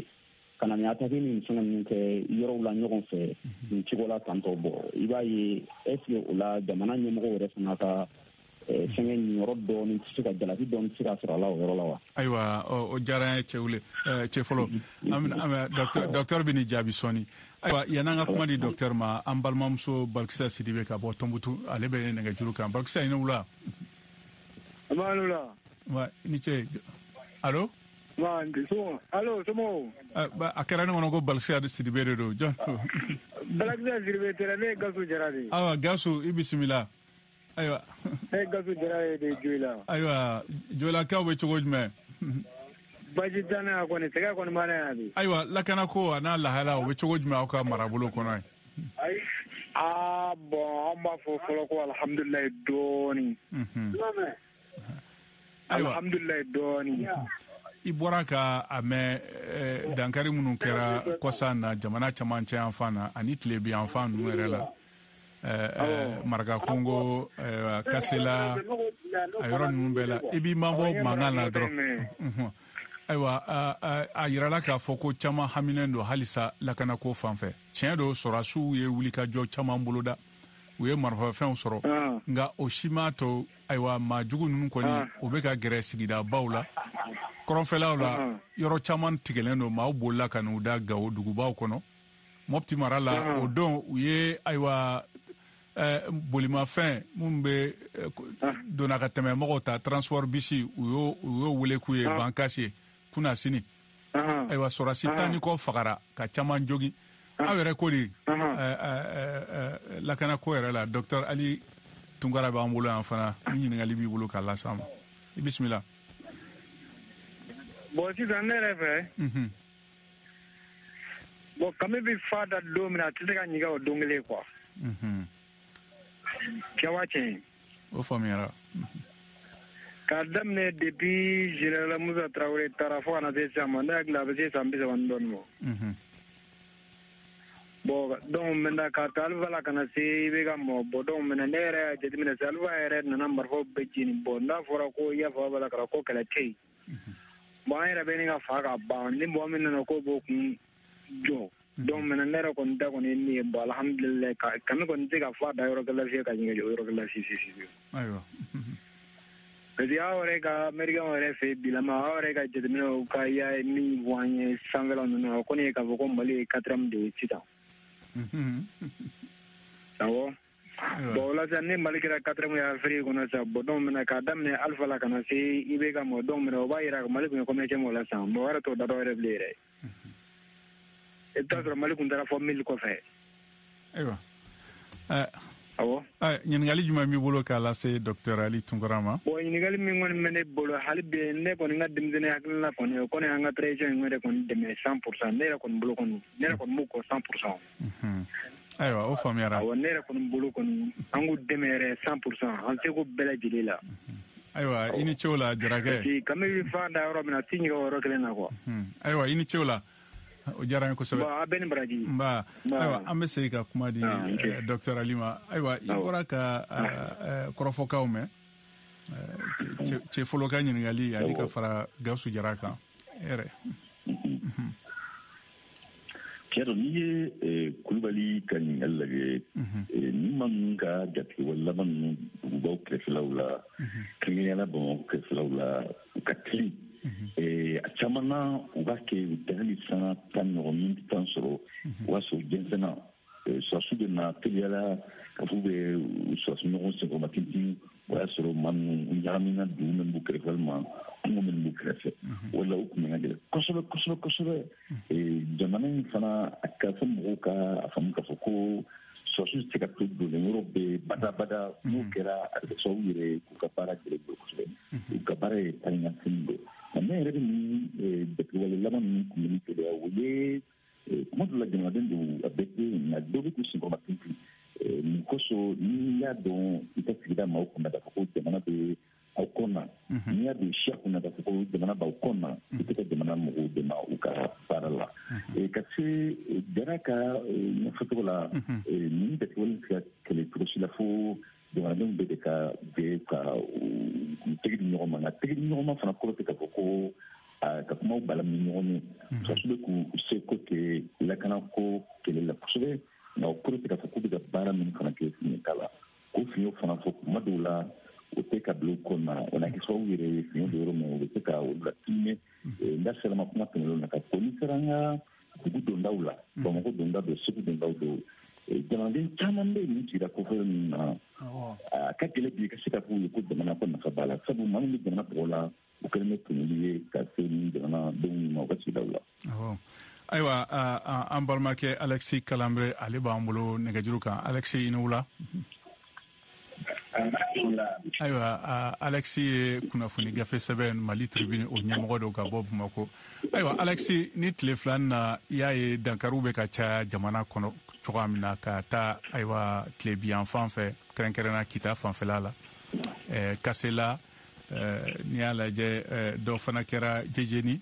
ka na ni attaque ni fɛngɛ ninnu kɛ yɔrɔw la ɲɔgɔn fɛ nin cogo la tantɔ, bɔ i b'a ye est ce que o la jamana ɲɛmɔgɔw yɛrɛ fana ka fɛngɛ nin yɔrɔ dɔɔnin tɛ se ka jalaki dɔɔnin tɛ se ka sɔrɔ a la o yɔrɔ la wa? Ayiwa, o diyara n ye, Cɛwule, cɛ fɔlɔ. An bɛ docteur bɛ nin jaabi sɔɔni. Ayiwa, yan'an ka kuma di docteur ma, an balimamuso Balikisa Sidibe ka bɔ Tɔnbutu, ale bɛ nɛgɛjuru kan. Balikisa, i ni wula. Nba ni wula. Wa i ni ce. Allo? Allo, somɔgɔw? A kɛra ne kɔnɔ ko Balikisa Sidibe de don. Jɔn don? Balikisa Sidibe tɛ dɛ, ne ye Gasu Jara de ye. Ayiwa, Gasu, i bisimila. Ayiwa. Ne ye Gasu Jara ye de Joyila. Ayiwa, Joyilakaw bɛ cogo jumɛn? Baasi t'an na yan kɔni, sɛgɛn kɔni b'an na yan bi. Ayiwa, lakanako a n'a lahala, o bɛ cogo jumɛn aw ka marabolo kɔnɔ yen? Aa bon, an b'a fɔ fɔlɔ ko alhamdulilayi dɔɔni. Alhamdulilayi dɔɔni. I bɔra ka a mɛn dankari minnu kɛra kɔsa na jamana camancɛ yanfan na ani tilebin yanfan ninnu yɛrɛ la. Maraka Kongo, Kasela, A yɔrɔ ninnu bɛɛ la, i b'i mabɔ mankan na dɔrɔn. Ayiwa, a yirala k'a fɔ ko caman haminen don halisa lakanako fan fɛ. Tiɲɛ don, sɔrɔdasiw ye wulikajɔ caman boloda, u ye marifafɛnw sɔrɔ, nka o si m'a to, ayiwa, maa jugu ninnu kɔni, o bɛ ka gɛrɛ sigidabaw la, kɔrɔnfɛlaw la. Yɔrɔ caman tigɛlen don, maaw bolila ka n'u da Gawo dugubaw kɔnɔ. Mɔpti mara la, o don, u ye, ayiwa, bolimafɛn minnu bɛ donna ka tɛmɛ mɔgɔw ta, transport bisi, u y'o wele k'u ye bankasi ye kunasini. Ayiwa, sɔrɔdasi 10 ni kɔ fagara ka caman jogin. Aw yɛrɛ ko di lakanako yɛrɛ la? Docteur Ali Tunkara b'an bolo yan fana, ni ɲininkali b'i bolo k'a las'an ma, i bisimila. Bon, sisan ne yɛrɛ fɛ, bon, kami bɛ fa da don min na, a tɛ se ka ɲininka o don kelen quoi. Kɛ wa tiɲɛ. O faamuyara. K'a daminɛ depuis général Musa Tarawele taara fo ka na se sisan ma, ne hakili la a bɛ se san 30 ni dɔɔnin ma. Bon, donc maintenant k'a ta Alpha la ka na se IBK ma, bon, donc maintenant ne yɛrɛ y'a jateminɛ sisan, Alpha yɛrɛ nana marifaw bɛɛ jeni. Bon, n'a fɔra ko i y'a fɔ b'a la ka ko kɛlɛ tɛ yen, bon, an yɛrɛ bɛ ɲini ka fa ka ban ni mɔgɔ min nana k'o b'o kun jɔ. Donc maintenant ne yɛrɛ kɔni ta kɔni ye min ye, bon, alhamdulilayi, kami kɔni tɛ se ka fa da yɔrɔ kelen fiyewu ka ɲɛ jɔ yɔrɔ kelen fiyewu fiyewu fiyewu. Parce que aw yɛrɛ ka américain yɛrɛ fɛ bilama, aw yɛrɛ ka jateminɛw ka y'a ye min fɔ an ye sanfɛla ninnu, o kɔni ye k'a fɔ ko Mali ye quatrième de ye sisan. Awɔ. Bon, o la sisan, ni Mali kɛra quatrième ye Afrique kɔnɔ sisan, bon, donc maintenant k'a daminɛ Alpha la ka na se IBK ma, donc maintenant o b'a yira ko Mali tun ye combien o la sisan, mɔgɔ wɛrɛ t'o da dɔn yɛrɛ bilen yɛrɛ. I bɛ taa sɔrɔ Mali tun taara fɔ 1000 kɔfɛ. Ayiwa. Awɔ. Ɲininkali jumɛn b'i bolo k'a lase docteur Ali Tunkara ma? Bon, ɲininkali min kɔni bɛ ne bolo hali bi, ne kɔni ka denmisɛnnin hakilina kɔni, o kɔni an ka transition in yɛrɛ kɔni dɛmɛ 100%. Ne yɛrɛ kɔni bolo kɔni, ne yɛrɛ kɔni b'u kɔ 100%. Ayiwa, o faamuyara. Awɔ, ne yɛrɛ kɔni bolo kɔni, an k'u dɛmɛ yɛrɛ 100%, an seko bɛɛ lajɛlen la. Ayiwa, i ni ce o la, Jarakɛ. Parce que kami bɛ fan da yɔrɔ min na, a ti ɲigin o yɔrɔ kelen na quoi. Ayiwa, i ni ce o la. O diyara n ye kosɛbɛ. Bon, a bɛɛ ni baraji. Nba. Ayiwa, an bɛ segin ka kuma di docteur Ali ma. Ayiwa, i bɔra ka kɔrɔfɔkaw mɛn, cɛ fɔlɔ ka ɲininkali ani ka fara Gawusu Jara kan yɛrɛ. Tiɲɛ don, n'i ye Kulubali ka ɲininkali lajɛ, ni maa ninnu ka jatigɛwale laban ninnu dugubaw kɛrɛfɛlaw la, kɛrɛnkɛrɛnnenya la Bamakɔ kɛrɛfɛlaw la, u ka teli. A caman na, u b'a kɛ u tɛ hali san 10 ɲɔgɔn min tan sɔrɔ, o b'a sɔrɔ jɛnsɛnna sɔrɔdasiw bɛ na teliyala ka fɔ bɛ sɔrɔdasi ɲɔgɔn senkɔrɔma tintin. O y'a sɔrɔ maa ninnu ɲagamina dugu min b'u kɛrɛfɛ walima kungo minnu b'u kɛrɛfɛ, o la u kun ka gɛlɛn kosɛbɛ kosɛbɛ kosɛbɛ. Jamana in fana, a ka fɔ mɔgɔw ka a faamu k'a fɔ ko sɔrɔdasiw tɛ se ka to donnen yɔrɔ bɛɛ badabada. N'o kɛra, a bɛ kɛ sababu yɛrɛ k'u ka baara gɛlɛn bolo kosɛbɛ. U ka baara ye taa ni ka segin don. Nka ne yɛrɛ bɛ nin jatigɛwale laban ninnu kunbɛnni gɛlɛya, o ye kuma dɔ la jamanaden dɔw, a bɛɛ tɛ, nka dɔw bɛ k'u senkɔrɔma tintin. Mun kosɔn? N'i y'a dɔn i ka sigida maaw kunna k'a fɔ ko jamana bɛ aw kɔ na, n'i y'a don siya kunna k'a fɔ ko jamana b'aw kɔ na, i tɛ ka jamana mɔgɔw dɛmɛ u ka baara la. Ka se Jara ka ɲɛfɔcogo la, nin jatigɛwale tɛ se ka kɛlɛ cogo si la fo jamanadenw bɛɛ de ka jɛ ka u tɛgɛ di ɲɔgɔn ma. Nka tɛgɛ di ɲɔgɔn ma fana kɔrɔ tɛ k'a fɔ ko ka kumaw bala ni ɲɔgɔn ye. Sɔrɔdasiw bɛ k'u seko kɛ lakanako kɛlɛ la kosɛbɛ, nka o kɔrɔ tɛ k'a fɔ k'u bɛ ka baara min fana kɛ fiɲɛ t'a la. K'o fiɲɛw fana fɔ kuma dɔw la, o tɛ ka bila u kɔ na, o na kɛ sababu yɛrɛ ye fiɲɛ don yɔrɔ min, o bɛ se ka olu la tiimɛ. N da sera ma kuma tɛmɛnenw na k'a fɔ n'i sera an ka dugu dondaw la, Bamakɔ donda don, Segu dondaw don, jamanaden caman bɛ yen nin sigida kofɔlen ninnu na. A ka gɛlɛn bi ka se ka f'u ye ko jamana ko nafa b'a la, sabu maa min bɛ jamana tɔgɔ la, o kɛlen bɛ tɔɲɔli ye ka se ni jamanadenw ma u ka sigidaw la. Ayiwa, an balimakɛ Alexis Kalanbre, ale b'an bolo nɛgɛjuru kan. Alexis, i ni wula. Ayiwa, Alexis ye kunnafoni gafe sɛbɛn Mali Tribune o ɲɛmɔgɔ don ka bɔ Bamakɔ. Ayiwa, Alexis, ni tile fila na, i y'a ye dankariw bɛ ka caya jamana kɔnɔ cogoya min na ka taa, ayiwa, tilebiyan fan fɛ, kɛrɛnkɛrɛnna Kita fanfɛla la, Kasela, n'i y'a lajɛ, dɔ fana kɛra Jejeni,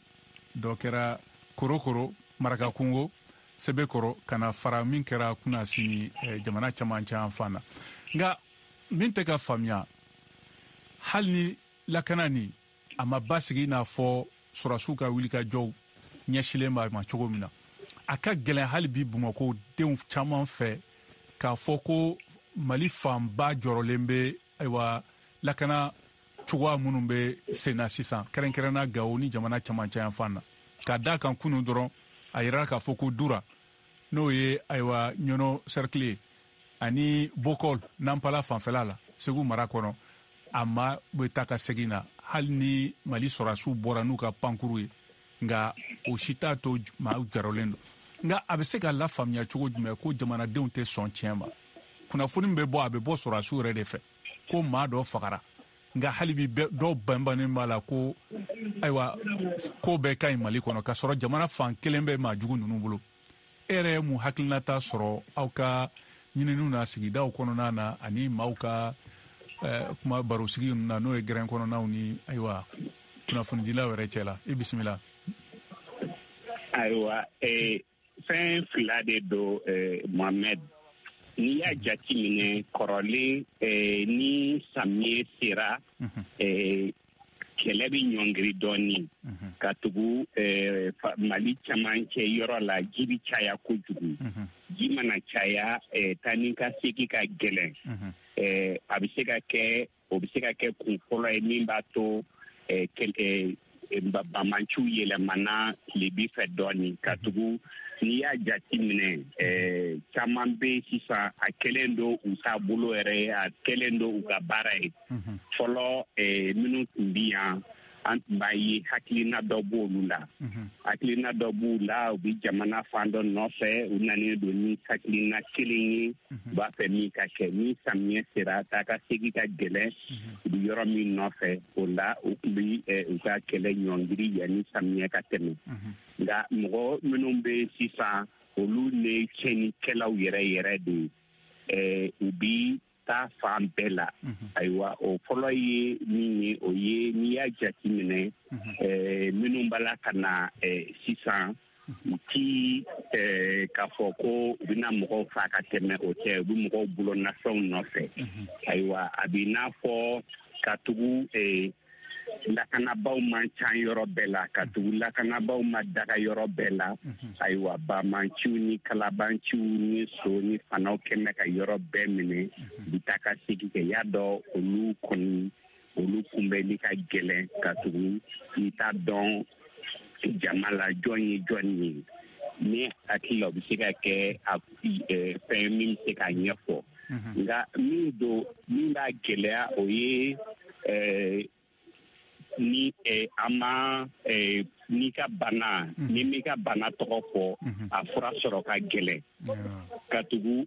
dɔ kɛra Korokoro, Marakakungo, Sebekɔrɔ, ka na fara min kɛra Kunasini, jamana camancɛ yan fan na. Nka min tɛ ka faamuya Hali ni lakana ni a ma basigi i n'a fɔ sɔrɔdasiw ka wulikajɔw ɲɛsilen b'a ma cogo min na, a ka gɛlɛn hali bi Bamakɔ denw caman fɛ k'a fɔ ko Mali fanba jɔrɔlen bɛ ayiwa lakana cogoya minnu bɛ sen na sisan, kɛrɛnkɛrɛnna Gawo ni jamana camancɛ yanfan na. K'a d'a kan kunun dɔrɔn a yirala k'a fɔ ko Dura, n'o ye ayiwa Ɲɔnɔ cercle ye, ani Bokol Nanpala fanfɛla la Segu mara kɔnɔ, a ma bɛ taa ka segin na hali ni Mali sɔrɔdasiw bɔra n'u ka pankuru ye, nka o si t'a to maaw jɔrɔlen don. Nka a bɛ se ka lafaamuya cogo jumɛn ko jamanadenw tɛ sɔn tiɲɛ ma? Kunnafoni min bɛ bɔ, a bɛ bɔ sɔrɔdasiw yɛrɛ de fɛ ko maa dɔ fagara, nka hali bi dɔw banbannen b'a la ko ayiwa ko bɛɛ ka ɲi Mali kɔnɔ, k'a sɔrɔ jamana fan kelen bɛ maa jugu ninnu bolo. E yɛrɛ ye mun hakilinata sɔrɔ aw ka ɲininiw na sigidaw kɔnɔna na ani maaw ka kuma barosigi ninnu na, n'o ye gɛrɛn kɔnɔnaw ni ayiwa kunnafonidilaw yɛrɛ cɛ la? I bisimila. Ayiwa, fɛn fila de don, Mohamed. N'i y'a jateminɛ kɔrɔlen, ni samiyɛ sera, kɛlɛ bɛ ɲɔngiri dɔɔni, ka tugu Mali camancɛ yɔrɔ la, ji bɛ caya kojugu. Ji mana caya, taa ni ka segin ka gɛlɛn. A bɛ se ka kɛ, o bɛ se ka kɛ kun fɔlɔ ye min b'a to bamanciw yɛlɛmana tilebi fɛ dɔɔni, ka tugu n'i y'a jate minɛ, caman bɛ sisan, a kɛlen don u taabolo yɛrɛ ye, a kɛlen don u ka baara ye. Fɔlɔ, minnu tun bi yan, an tun b'a ye hakilina dɔ b'olu la, hakilina dɔ b'u la, u bɛ jamana fan dɔ nɔfɛ, u nanen don ni hakilina kelen ye, u b'a fɛ min ka kɛ. Ni samiyɛ sera, taa ka segin ka gɛlɛn, u bɛ yɔrɔ min nɔfɛ, o la u tun bɛ u ka kɛlɛ ɲɔngiri yanni samiyɛ ka tɛmɛ. Nka mɔgɔ minnu bɛ sisan, olu ne tiɲɛnikɛlaw yɛrɛ yɛrɛ de ye, u bi taa fan bɛɛ la. Ayiwa, o fɔlɔ ye min ye, o ye n'i y'a jateminɛ, minnu b'a la ka na sisan, u ti k'a fɔ ko u bɛna mɔgɔw faa ka tɛmɛ, o tɛ, u bɛ mɔgɔw bolonafɛnw nɔfɛ. Ayiwa, a b'i n'a fɔ ka tugu lakanabaw man ca yɔrɔ bɛɛ la, ka tugu lakanabaw ma daga yɔrɔ bɛɛ la. Ayiwa, bamanciw ni kalabanciw ni so ni fanaw kɛmɛ ka yɔrɔ bɛɛ minɛ, u bɛ taa ka segin kɛ. Y'a dɔn, olu kɔni, olu kunbɛnli ka gɛlɛn, ka tugu i t'a dɔn jama la jɔn ye jɔn ye. Ne hakili la, o bɛ se ka kɛ fɛn min bɛ se k'a ɲɛfɔ. Nka min don, min b'a gɛlɛya, o ye ni an ma n'i ka bana, ni m'i ka bana tɔgɔ fɔ, a fura sɔrɔ ka gɛlɛn. Ka tugu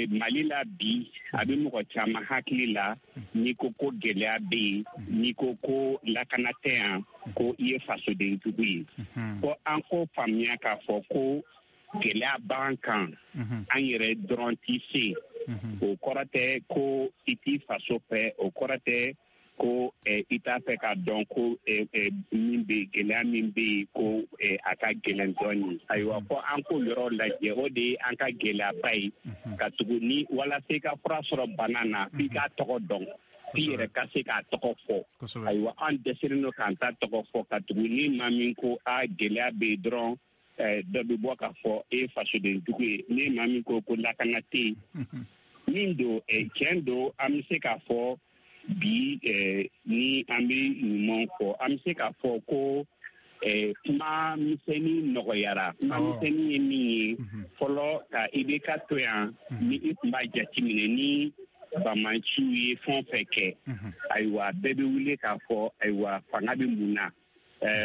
Mali la bi, a bɛ mɔgɔ caman hakili la, n'i ko ko gɛlɛya bɛ yen, n'i ko ko lakana tɛ yan, ko i ye fasoden jugu ye. Fo an k'o faamuya k'a fɔ ko gɛlɛya b'an kan, an yɛrɛ dɔrɔn t'i se. O kɔrɔ tɛ ko i t'i faso fɛ, o kɔrɔ tɛ ko i t'a fɛ k'a dɔn ko min bɛ, gɛlɛya min bɛ yen, ko a ka gɛlɛn dɔɔni. Ayiwa, fɔ an k'o yɔrɔ lajɛ, o de ye an ka gɛlɛyaba ye. Ka tugu ni walasa i ka fura sɔrɔ bana na, f'i k'a tɔgɔ dɔn, f'i yɛrɛ ka se k'a tɔgɔ fɔ. Ayiwa, an dɛsɛlen don k'an ta tɔgɔ fɔ, ka tugu ni maa min ko a gɛlɛya bɛ yen dɔrɔn, dɔ bɛ bɔ k'a fɔ e ye fasoden jugu ye. Ni maa min ko ko lakana tɛ yen, min don, tiɲɛ don, an bɛ se k'a fɔ bi, ni an bɛ ɲuman fɔ, an bɛ se k'a fɔ ko kuma misɛnnin nɔgɔyara. Kuma misɛnnin ye min ye, fɔlɔ ka i bɛ ka to yan, ni i tun b'a jateminɛ, ni bamanciw ye fɛn o fɛn kɛ, ayiwa, bɛɛ bɛ wuli k'a fɔ ayiwa, fanga bɛ mun na,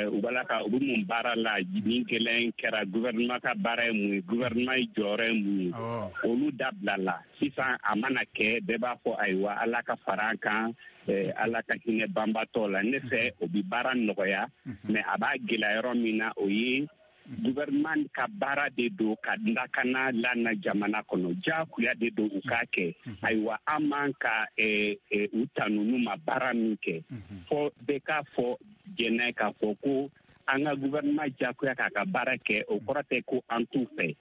u b'a la ka u bɛ mun baara la, nin gɛlɛya in kɛra, gouvernement ka baara ye mun ye, gouvernement ye jɔyɔrɔ ye mun ye, olu dabila la. Sisan a mana kɛ, bɛɛ b'a fɔ ayiwa, Ala ka fara an kan, Ala ka hinɛ banbatɔ la. Ne fɛ, o bɛ baara nɔgɔya, mais a b'a gɛlɛya yɔrɔ min na, o ye gouvernement ka baara de don ka lakana lana jamana kɔnɔ, diyagoya de don u k'a kɛ. Ayiwa, an man ka u tanu n'u ma baara min kɛ. Fɔ bɛɛ k'a fɔ jɛnɛ k'a fɔ ko an ka gouvernement diyagoya k'a ka baara kɛ, o kɔrɔ tɛ ko an t'u fɛ.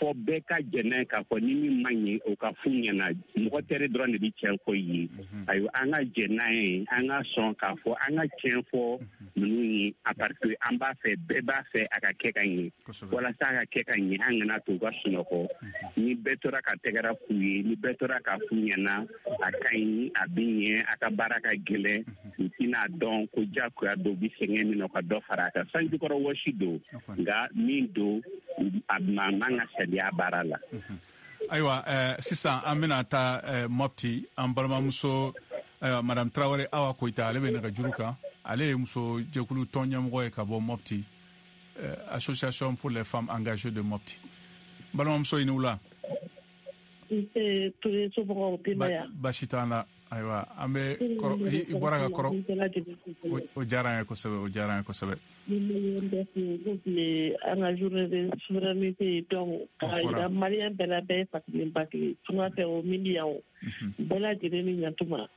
fɔ bɛɛ ka jɛn n'a ye k'a fɔ ni min man ɲi o ka f'u ɲɛna, mɔgɔ teri dɔrɔn de bɛ tiɲɛ fɔ i ye. Ayiwa, an ka jɛn n'a ye, an ka sɔn k'a fɔ an ka tiɲɛ fɔ ninnu ye, parce que an b'a fɛ, bɛɛ b'a fɛ a ka kɛ ka ɲɛ. Walasa a ka kɛ ka ɲɛ, an kana to u ka sunɔgɔ. Ni bɛɛ tora ka tɛgɛrɛ f'u ye, ni bɛɛ tora k'a f'u ɲɛna a ka ɲi, a bɛ ɲɛ, a ka baara ka gɛlɛn, u tɛna dɔn ko jagoya don, u bɛ sɛgɛn min na, u ka dɔ fara a kan. Sanjikɔrɔ wɔsi don, nka min don, a man ka saliya baara la. Ayiwa, sisan an bɛna taa Mopti, an balimamuso ayiwa Madame Traoré Awa Koyita, ale bɛ nɛgɛjuru kan. Ale ye muso jɛkulu tɔn ɲɛmɔgɔ ye ka bɔ Mopti, Association pour les femmes engagées de Mopti. Balimamuso, i ni wula. Baasi t'an na. Ayiwa, an bɛ i bɔra ka kɔrɔ, o diyara an ye kosɛbɛ, o diyara an ye kosɛbɛ. An ka journée de souveraineté, donc k'a yira maliyɛn bɛɛ la, bɛɛ ye fasiden basigi, tunga fɛ o, min bɛ yan o, bɛɛ lajɛlen ni ɲantuma.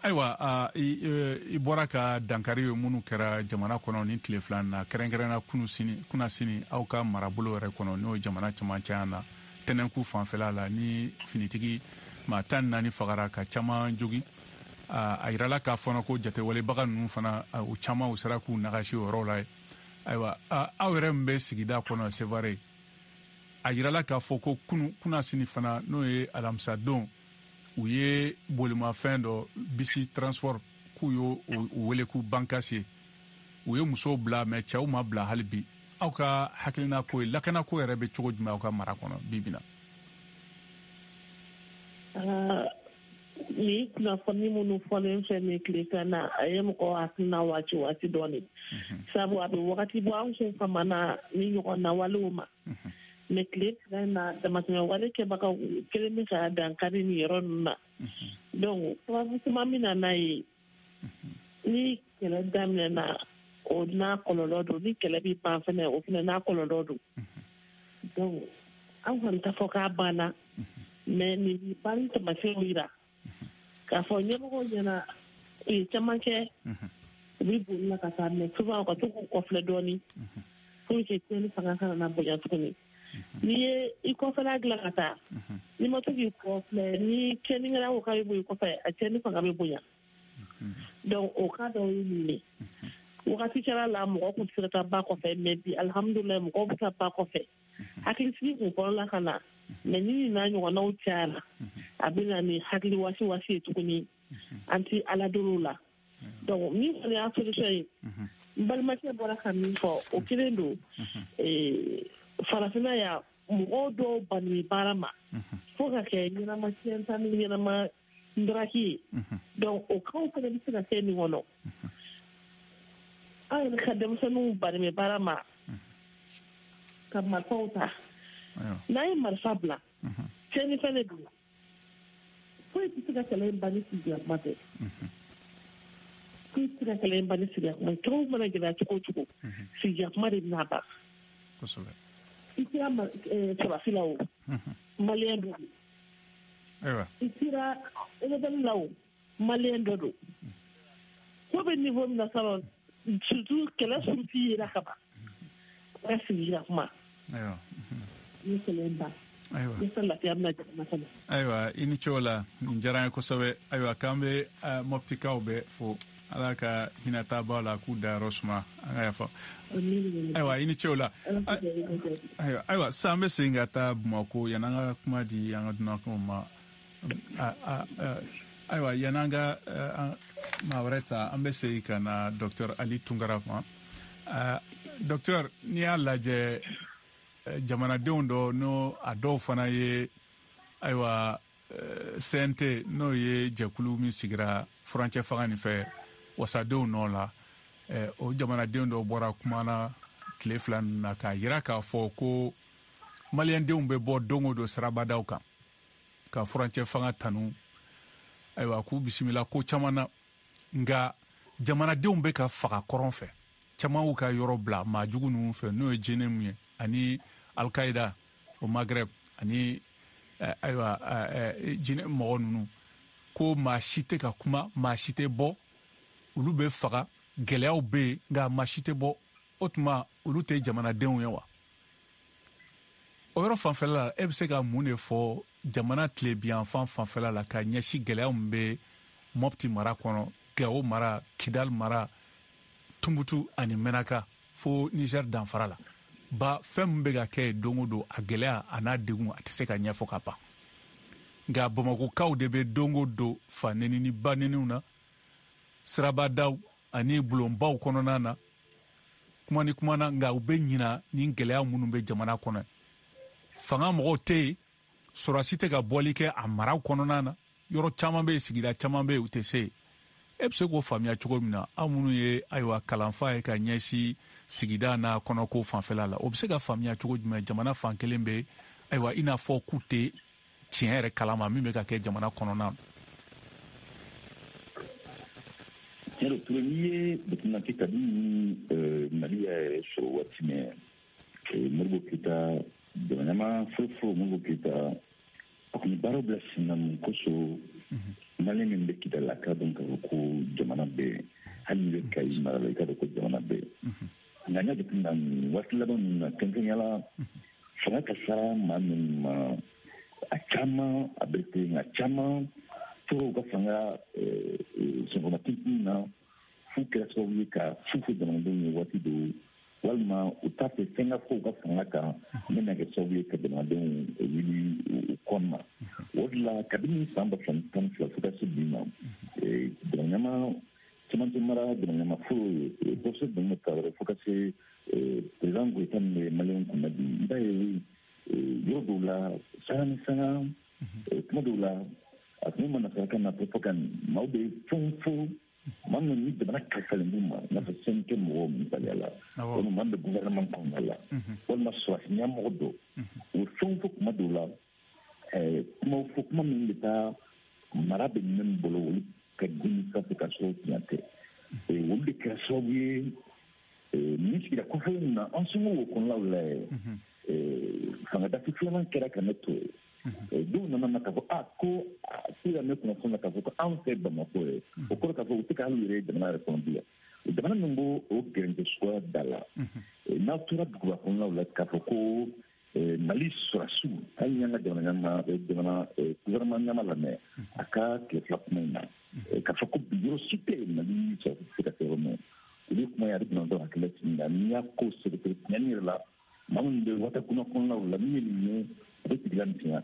Ayiwa, i bɔra ka dankari ye minnu kɛra jamana kɔnɔ nin tile fila na, kɛrɛnkɛrɛnna kunasini aw ka marabolo yɛrɛ kɔnɔ, n'o ye jamana camancɛ na, Tɛnɛnku fanfɛla la, ni finitigi maa 14 fagara ka caman jogin. A yirala k'a fɔna ko jatewalebaga ninnu fana, u caman u sera k'u nagasi o yɔrɔ la ye. Ayiwa, aw yɛrɛ min bɛ sigida kɔnɔ Sevare, a yirala k'a fɔ ko kunasini fana, n'o ye alamisadon, u ye bolimafɛn dɔ bisi transport, k'u y'o wele k'u bankasi, u ye musow bila, mɛ cɛw ma bila hali bi. Aw ka hakilina ko ye, lakana ko yɛrɛ bɛ cogo jumɛn aw ka mara kɔnɔ bi bi na? Ni kunnafoni minnu fɔlen fɛ nin tile fila na, a ye mɔgɔ hakilina waati dɔɔni, sabu a bɛ wagati bɔ an kun famana ni ɲɔgɔn na walew ma. Mɛ tile fila in na, damatɛmɛ wale kɛbagaw kelen bɛ ka dankari nin yɔrɔ ninnu na. Donc sababu caman bɛ na n'a ye. Ni kɛlɛ daminɛna, o n'a kɔlɔlɔ don, ni kɛlɛ bɛ ban fɛnɛ, o fɛnɛ n'a kɔlɔlɔ don. Donc an kɔni t'a fɔ k'a banna, mɛ nin banni taamasiyɛnw yira k'a fɔ ɲɛmɔgɔw ɲɛna, u ye caman kɛ, u bɛ boli la ka taa, mɛ souvent u ka to k'u kɔfilɛ dɔɔni pour que tiɲɛni fanga kana na bonya tuguni. N'i ye i kɔfɛla dilan ka taa, n'i ma to k'i kɔfilɛ, ni tiɲɛnikɛla ko k'a bɛ bɔ i kɔfɛ, a tiɲɛni fanga bɛ bonya. Donc o cas dɔw ye nin ye. Wagati kɛra la, mɔgɔ kun tɛ se ka taa ba kɔfɛ, mɛ bi alihamudulilayi, mɔgɔw bɛ taa ba kɔfɛ. Hakilisigi kun fɔlɔla ka na, mɛ ni nin n'a ɲɔgɔnnaw cayara, a bɛ na ni hakili wasi wasi ye tuguni, an ti ala dolow la. Donc min kɔni y'a solution ye, n balimakɛ bɔra ka min fɔ, o kelen don. Farafinna yan, mɔgɔw dɔw banni baara ma fo ka kɛ ɲɛnama tiɲɛta ni ɲɛnama ndaraki ye. Donc o kaw fana bɛ se ka kɛ nin kɔnɔ. An yɛrɛ ka denmisɛnninw banni bɛ baara ma ka marifaw ta. N'an ye marifa bila, tiɲɛnifɛn de don, foyi tɛ se ka kɛlɛ in ban ni sigiya kuma tɛ. Foyi tɛ se ka kɛlɛ in ban ni sigiya kuma ye. Cogo mana gɛlɛya cogo o cogo, sigiya kuma de bɛna ban. I sera sɔrɔsi la o, maliyɛn dɔ don. I sera rebelle la o, maliyɛn dɔ don. Ko bɛ niveau min na sisan, surtout kɛlɛ suruti yera ka ban, an ka sigi ka kuma. Ni kɛlɛ in ban. Ayiwa, i ni ce o la, nin diyara n ye kosɛbɛ. Ayiwa, k'an bɛ Moptikaw bɛɛ fo, Ala ka hinɛ taabaa la, k'u dayɔrɔ suma, an ka yafa. Ayiwa, i ni ce o la. Ayiwa, sisan an bɛ segin ka taa Bamakɔ, yan'an ka kuma di an ka dunankanw ma. Ayiwa, yan'an ka maa wɛrɛ ta, an bɛ segin ka na Docteur Ali Tunkara ma. Docteur, n'i y'a lajɛ, jamanadenw dɔ, n'o a dɔw fana ye, ayiwa, CNT, n'o ye jɛkulu min sigira furancɛ fanga nin fɛ wasadenw nɔ la, o jamanaden dɔw bɔra kuma na tile fila ninnu na k'a yira k'a fɔ ko maliyɛndenw bɛ bɔ don o don sirabadaw kan ka furancɛ fanga tanu, ayiwa, k'u bisimila ko caman na, nka jamanadenw bɛ ka faga kɔrɔn fɛ, caman y'u ka yɔrɔ bila maa jugu ninnu fɛ, n'o ye JNIM ye ani Al-Qaïda o Maghreb ani ayiwa jinɛ mɔgɔ ninnu, ko maa si tɛ ka kuma, maa si tɛ bɔ, olu bɛ faga, gɛlɛyaw bɛ yen, nka maa si tɛ bɔ. O tuma olu tɛ jamanadenw ye wa? O yɔrɔ fanfɛla la, e bɛ se ka mun de fɔ jamana tilebinyanfan fanfɛla la ka ɲɛsin gɛlɛya min bɛ Mɔpti mara kɔnɔ, Gawo mara, Kidal mara, Tumutu ani Menaka fo Niger danfara la? Ba fɛn min bɛ ka kɛ yen don o don, a gɛlɛya a n'a degun, a tɛ se ka ɲɛfɔ ka ban. Nka Bamakɔkaw de bɛ don o don fa neni ni ba neniw na, sirabadaw ani bulonbaw kɔnɔna na, kuma ni kuma na. Nka u bɛ ɲina ni gɛlɛya minnu bɛ jamana kɔnɔ. Fanga mɔgɔw tɛ yen, sɔrɔdasi tɛ ka bɔli kɛ a maraw kɔnɔna na. Yɔrɔ caman bɛ yen, sigida caman bɛ yen, u tɛ se yen. E bɛ se k'o faamuya cogo min na, aw minnu ye ayiwa kalanfa ye ka ɲɛsin sigida n'a kɔnɔko fanfɛla la, o bɛ se ka faamuya cogo jumɛn? Jamana fan kelen bɛ ayiwa i n'a fɔ k'u tɛ tiɲɛ yɛrɛ kalama min bɛ ka kɛ jamana kɔnɔna na. Tiɲɛ don Ture, n'i ye jateminɛ kɛ, kabini Mali y'a yɛrɛ sɔrɔ waati min, Modibo Keyita, jamana ɲɛmaa fɔlɔfɔlɔ Modibo Keyita, a tun ye baaraw bila sen na mun kosɔn? Malien min bɛ Kidali, a k'a dɔn k'a fɔ ko jamana bɛ yen. Hali n'i bɛ Kayi mara la, i k'a dɔn ko jamana bɛ yen. Nka n y'a jateminɛ nin waati laban ninnu na, kɛrɛnkɛrɛnnenya la, fanga ka sara maa minnu ma, a caman a bɛ ten, nka caman tora u ka fanga senkɔrɔmatintin na f'u kɛra sababu ye ka fu fɔ jamanadenw ye waati dɔw, walima u t'a fɛ fɛn ka fɔ u ka fanga kan min na kɛ sababu ye ka jamanadenw wuli u kɔnɔna. O de la, kabini san 2012 fo ka se bi ma, jamana ɲɛmaa cɛmancɛ mara, jamana ɲɛmaa fɔlɔ ye professeur Daniel Traoré, fo ka se président Goïta min bɛ Maliyɛnw kunna bi, i b'a ye yɔrɔ dɔw la, sanga ni sanga, kuma dɔw la, a tun bɛ ma nasarakan na propagande, maaw bɛ fɛnw fɔ, maa minnu ni jamana kalifalen b'u ma, i n'a fɔ CNT mɔgɔw misaliya la, walima maa min bɛ gouvernement kɔnɔna la, walima sɔrɔdasi ɲɛmɔgɔ dɔ, u bɛ fɛnw fɔ kuma dɔw la, kumaw fɔ, kuma min bɛ taa mara bɛ min bolo, olu ka dimi sanfɛ, ka sɔrɔ tiɲɛ tɛ. Olu de kɛra sababu ye nin sigida kɔfɛlenw na, an somɔgɔw o kɔnɔnaw la yɛrɛ, fanga dafiri filanan kɛra ka ne to yen. Dɔw nana na k'a fɔ a ko k'u y'a mɛn kunnafoni na k'a fɔ ko anw fɛ Bamakɔ ye. O kɔrɔ k'a fɔ u tɛ ka hali u yɛrɛ ye jamana yɛrɛ kɔnɔ bilen. Jamana min b'o o gɛrɛntɛ suguya da la, n'aw tora duguba kɔnɔnaw la k'a fɔ ko Mali sɔrɔdasiw, hali ni an ka jamana ɲɛmaa, jamana gouvernement ɲɛmaa lamɛn a ka tile fila kuma in na, k'a fɔ ko bi yɔrɔ si tɛ yen Mali sɔrɔdasiw tɛ se ka se yɔrɔ min, olu kuma ye a bɛ jamanadenw hakili lasigi. Nka n'i y'a ko sɛgɛsɛgɛ tiɲɛ yɛrɛ la, maa minnu bɛ Watakuna kɔnɔnaw la, min ye nin ye, u bɛ tigila misɛnya.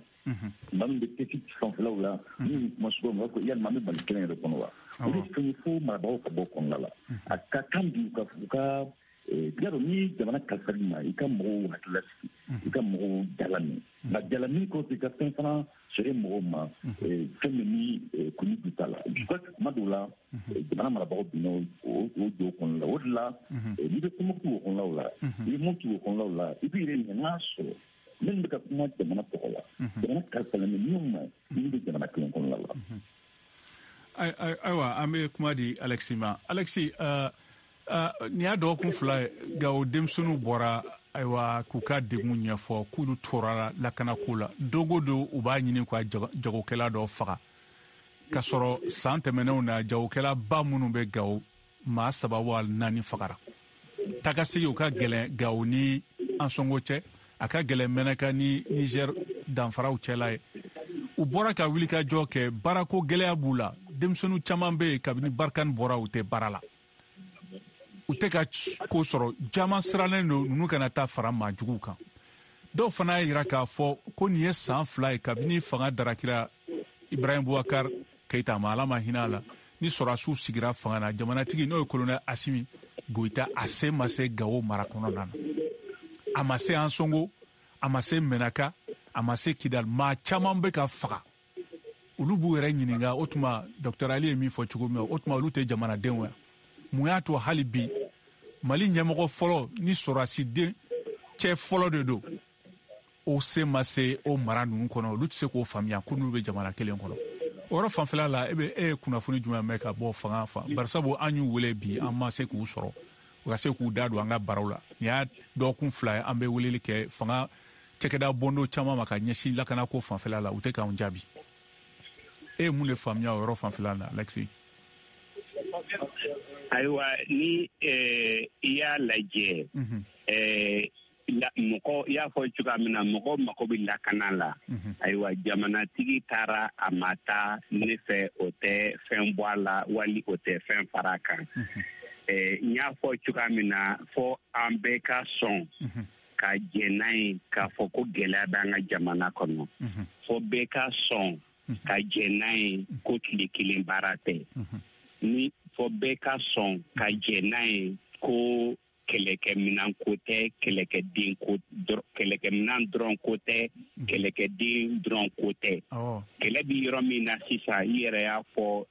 Maa min bɛ Tɛsi fanfɛlaw la, min ye kuma suguya min, u b'a fɔ yalima an bɛ Mali kelen yɛrɛ kɔnɔ wa? O de fɛn ye fo marabagaw ka bɔ kɔnɔna la. A ka kan bi u ka y'a dɔn, ni jamana kalifali ma, i ka mɔgɔw hakili lasigi, i ka mɔgɔw dalamin. Nka dalamin kɔfɛ, i ka fɛn fana feere mɔgɔw ma, fɛn min ni kun ni t'a la. Je crois que kuma dɔw la, jamana marabagaw binna o jo kɔnɔna la. O de la, n'i bɛ Tɔnbukutu o kɔnɔnaw la, i bɛ Mɔti o kɔnɔnaw la, i b'i yɛrɛ ɲininka n'a sɔrɔ minnu bɛ ka kuma jamana tɔgɔ la, jamana kalifalen bɛ minnu ma, minnu bɛ jamana kelen kɔnɔna la. Ayiwa, an bɛ kuma di Alexi ma. Alexi, nin y'a dɔgɔkun 2 ye, Gawo denmisɛnninw bɔra ayiwa k'u ka degun ɲɛfɔ, k'olu tora lakanako la. Don o don u b'a ɲini ka jagokɛla dɔ faga, k'a sɔrɔ san tɛmɛnenw na, jagokɛla ba minnu bɛ Gawo, maa 3 wa 4 fagara. Tagasegin o ka gɛlɛn Gawo ni Ansongo cɛ, a ka gɛlɛn Mɛnaka ni Niger danfaraw cɛla ye. U bɔra ka wulikajɔ kɛ, baarako gɛlɛya b'u la. Denmisɛnnin caman bɛ yen, kabini Barkhane bɔra, u tɛ baara la, u tɛ ka ko sɔrɔ. Caman sirannen don ninnu kana taa fara maa juguw kan. Dɔw fana y'a yira k'a fɔ ko nin ye san 2 ye kabini fanga darakira Ibrahim Boubacar Keïta ma, Ala ma hinɛ a la, ni sɔrɔdasiw sigira fanga na, jamanatigi n'o ye colonel Assimi Goïta, a se ma se Gawo mara kɔnɔna na, a ma se Ansongo, a ma se Menaka, a ma se Kidal. Maa caman bɛ ka faga. Olu b'u yɛrɛ ɲininka, o tuma docteur Ali ye min fɔ cogo min na, o tuma olu tɛ jamanadenw ye? Mun y'a to hali bi Mali ɲɛmɔgɔ fɔlɔ ni sɔrɔdasiden cɛ fɔlɔ de don, o se ma se o mara ninnu kɔnɔ? Olu tɛ se k'o faamuya ko n'u bɛ jamana kelen kɔnɔ. O yɔrɔ fanfɛla la, e ye kunnafoni jumɛn mɛn ka bɔ fanga fan? Barisabu an y'u wele bi, an ma se k'u sɔrɔ, u ka se k'u da don an ka baaraw la. Nin y'a dɔgɔkun 2 ye an bɛ weleli kɛ fanga cakɛda bondo caman ma ka ɲɛsin lakanako fanfɛla la, u tɛ k'anw jaabi. E ye mun de faamuya o yɔrɔ fanfɛla la, Alexi? Ayiwa, ni i y'a lajɛ, Mɔgɔ i y'a fɔ cogoya min na, mɔgɔ mako bɛ lakana la. Ayiwa, jamanatigi taara a ma taa, ne fɛ o tɛ fɛn bɔ a la wali o tɛ fɛn fara a kan. N y'a fɔ cogoya min na, fɔ an bɛɛ ka sɔn ka jɛn n'a ye k'a fɔ ko gɛlɛya bɛ an ka jamana kɔnɔ. Fɔ bɛɛ ka sɔn ka jɛn n'a ye ko tile kelen baara tɛ. Ni fɔ bɛɛ ka sɔn ka jɛn n'a ye ko kɛlɛkɛminan ko tɛ, kɛlɛkɛden ko, kɛlɛkɛminan dɔrɔn ko tɛ, kɛlɛkɛden dɔrɔn ko tɛ. Kɛlɛ bɛ yɔrɔ min na sisan, i yɛrɛ y'a fɔ,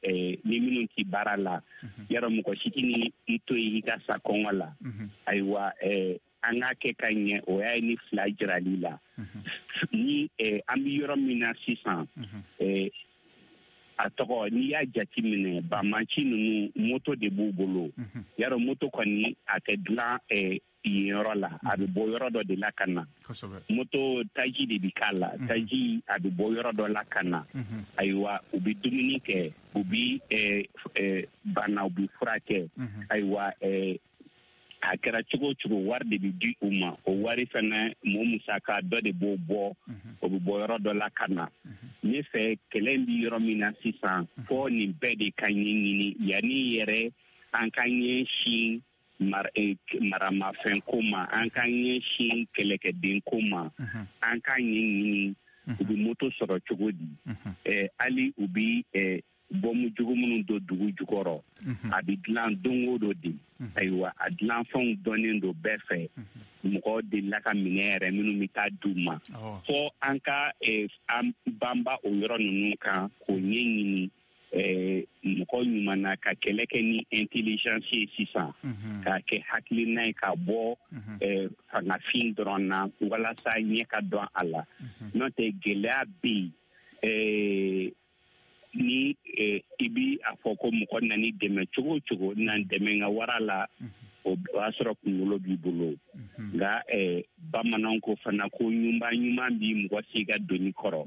ni minnu tɛ baara la, yɔrɔ mɔgɔ si tɛ ni i to yen i ka sa kɔngɔ la. Ayiwa, an k'a kɛ ka ɲɛ, o y'a ye ni fila jirali la. Ni an bɛ yɔrɔ min na sisan, a tɔgɔ, n'i y'a jateminɛ, banbanci ninnu, moto de b'u bolo. Yarɔ, moto kɔni a tɛ dilan yen yɔrɔ la, a bɛ bɔ yɔrɔ dɔ de la ka na. Moto taji de bɛ k'a la, taji a bɛ bɔ yɔrɔ dɔ la ka na. Ayiwa, u bɛ dumuni kɛ, u bɛ bana, u bɛ furakɛ. Ayiwa, a kɛra cogo o cogo, wari de bɛ di u ma. O wari fana, mɔgɔ musaka dɔ de b'o bɔ, o bɛ bɔ yɔrɔ dɔ la ka na. Ne fɛ, kɛlɛ in bɛ yɔrɔ min na sisan, fɔ nin bɛɛ de ka ɲɛɲini yanni yɛrɛ an ka ɲɛsin maramafɛn ko ma, an ka ɲɛsin kɛlɛkɛden ko ma, an ka ɲɛɲini u bɛ moto sɔrɔ cogo di, hali u bɛ bɔmu jugu minnu don dugu jukɔrɔ, a bɛ dilan don o don de. Ayiwa, a dilanfɛnw dɔnnen don bɛɛ fɛ, mɔgɔ delila ka minɛ yɛrɛ minnu bɛ taa d'u ma. Fɔ an ka an banba o yɔrɔ ninnu kan k'o ɲɛɲini mɔgɔ ɲuman na, ka kɛlɛ kɛ ni intelligence ye sisan, k'a kɛ hakilina ye, ka bɔ fangafin dɔrɔn na, walasa ɲɛ ka dɔn a la. N'o tɛ, gɛlɛya bɛ yen. Ni i bi a fɔ ko mɔgɔ nani dɛmɛ cogo o cogo, na dɛmɛ ka wara la, o y'a sɔrɔ kunkolo b'i bolo. Nka bamananw ko fana ko ɲuman ɲuman bi mɔgɔ si ka doni kɔrɔ.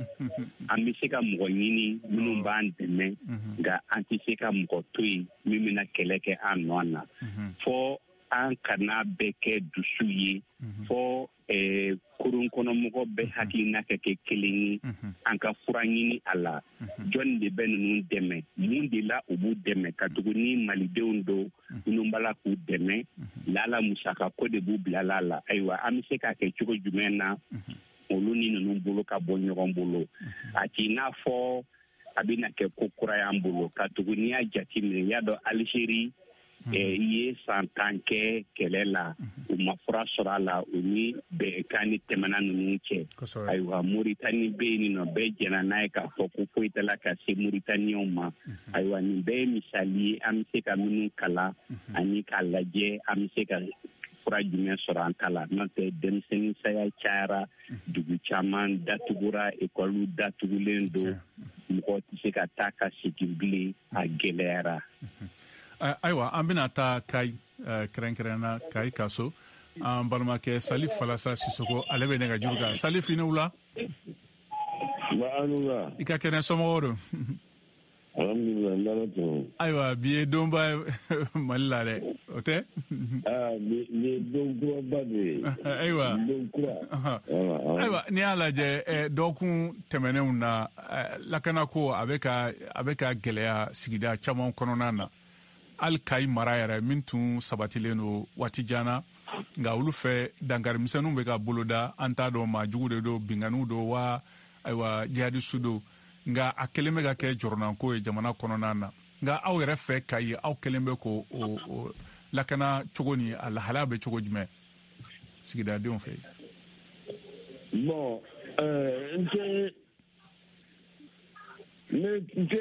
An bɛ se ka mɔgɔ ɲini minnu b'an dɛmɛ, nka an tɛ se ka mɔgɔ to yen min bɛna kɛlɛ kɛ an nɔ na. Fɔ an kana bɛɛ kɛ dusu ye, fɔ kurun kɔnɔmɔgɔ bɛɛ hakilina ka kɛ kelen ye, an ka fura ɲini a la. Jɔnni de bɛ ninnu dɛmɛ, mun de la u b'u dɛmɛ? Ka tugu ni malidenw don minnu b'a la k'u dɛmɛ, lala musaka ko de b'u bilala la. Ayiwa, an bɛ se k'a kɛ cogo jumɛn na olu ni ninnu bolo ka bɔ ɲɔgɔn bolo? A t'i n'a fɔ a bɛna kɛ ko kura y'an bolo, ka tugu n'i y'a jateminɛ, i y'a dɔn Alizeri i ye san 10 kɛ kɛlɛ la, u ma fura sɔrɔ a la, u ni bɛnkan ni tɛmɛna ninnu cɛ. Ayiwa, Moritani bɛ yen nɔ, bɛɛ jɛnna n'a ye k'a fɔ ko foyi tɛ la ka se Moritaniɲɛw ma. Ayiwa, nin bɛɛ ye misali ye an bɛ se ka minnu kalan ani k'a lajɛ an bɛ se ka fura jumɛn sɔrɔ an ta la. N'o tɛ, denmisɛnnin saya cayara, dugu caman datugura, ekɔliw datugulen don, mɔgɔ tɛ se ka taa ka segin bilen, a gɛlɛyara. Ayiwa, an bɛna taa Kayi, kɛrɛnkɛrɛnna Kayi kaso. An balimakɛ Salif Falasa Sisoko, ale bɛ nɛgɛjuru kan. Salif, i ni wula. I ka kɛnɛ, somɔgɔw don? Ayiwa, bi ye donba ye Mali la dɛ, o tɛ? Bi ye don kuraba de ye. Ayiwa. Don kura. Ayiwa, n'i y'a lajɛ dɔgɔkun tɛmɛnenw na, lakanako a bɛ ka gɛlɛya sigida caman kɔnɔna na. Hali Kayi mara yɛrɛ min tun sabatilen don waati jan na, nka olu fɛ dankarimisɛnninw bɛ ka boloda, an t'a dɔn maa jugu de don, binkanniw don wa, ayiwa, jihadisu don. Nka a kɛlen bɛ ka kɛ jɔrɔnanko ye jamana kɔnɔna na. Nka aw yɛrɛ fɛ Kayi, aw kɛlen bɛ k'o lakana cogo ni a lahalaya bɛ cogo jumɛn sigidadenw fɛ? Bon, n tɛ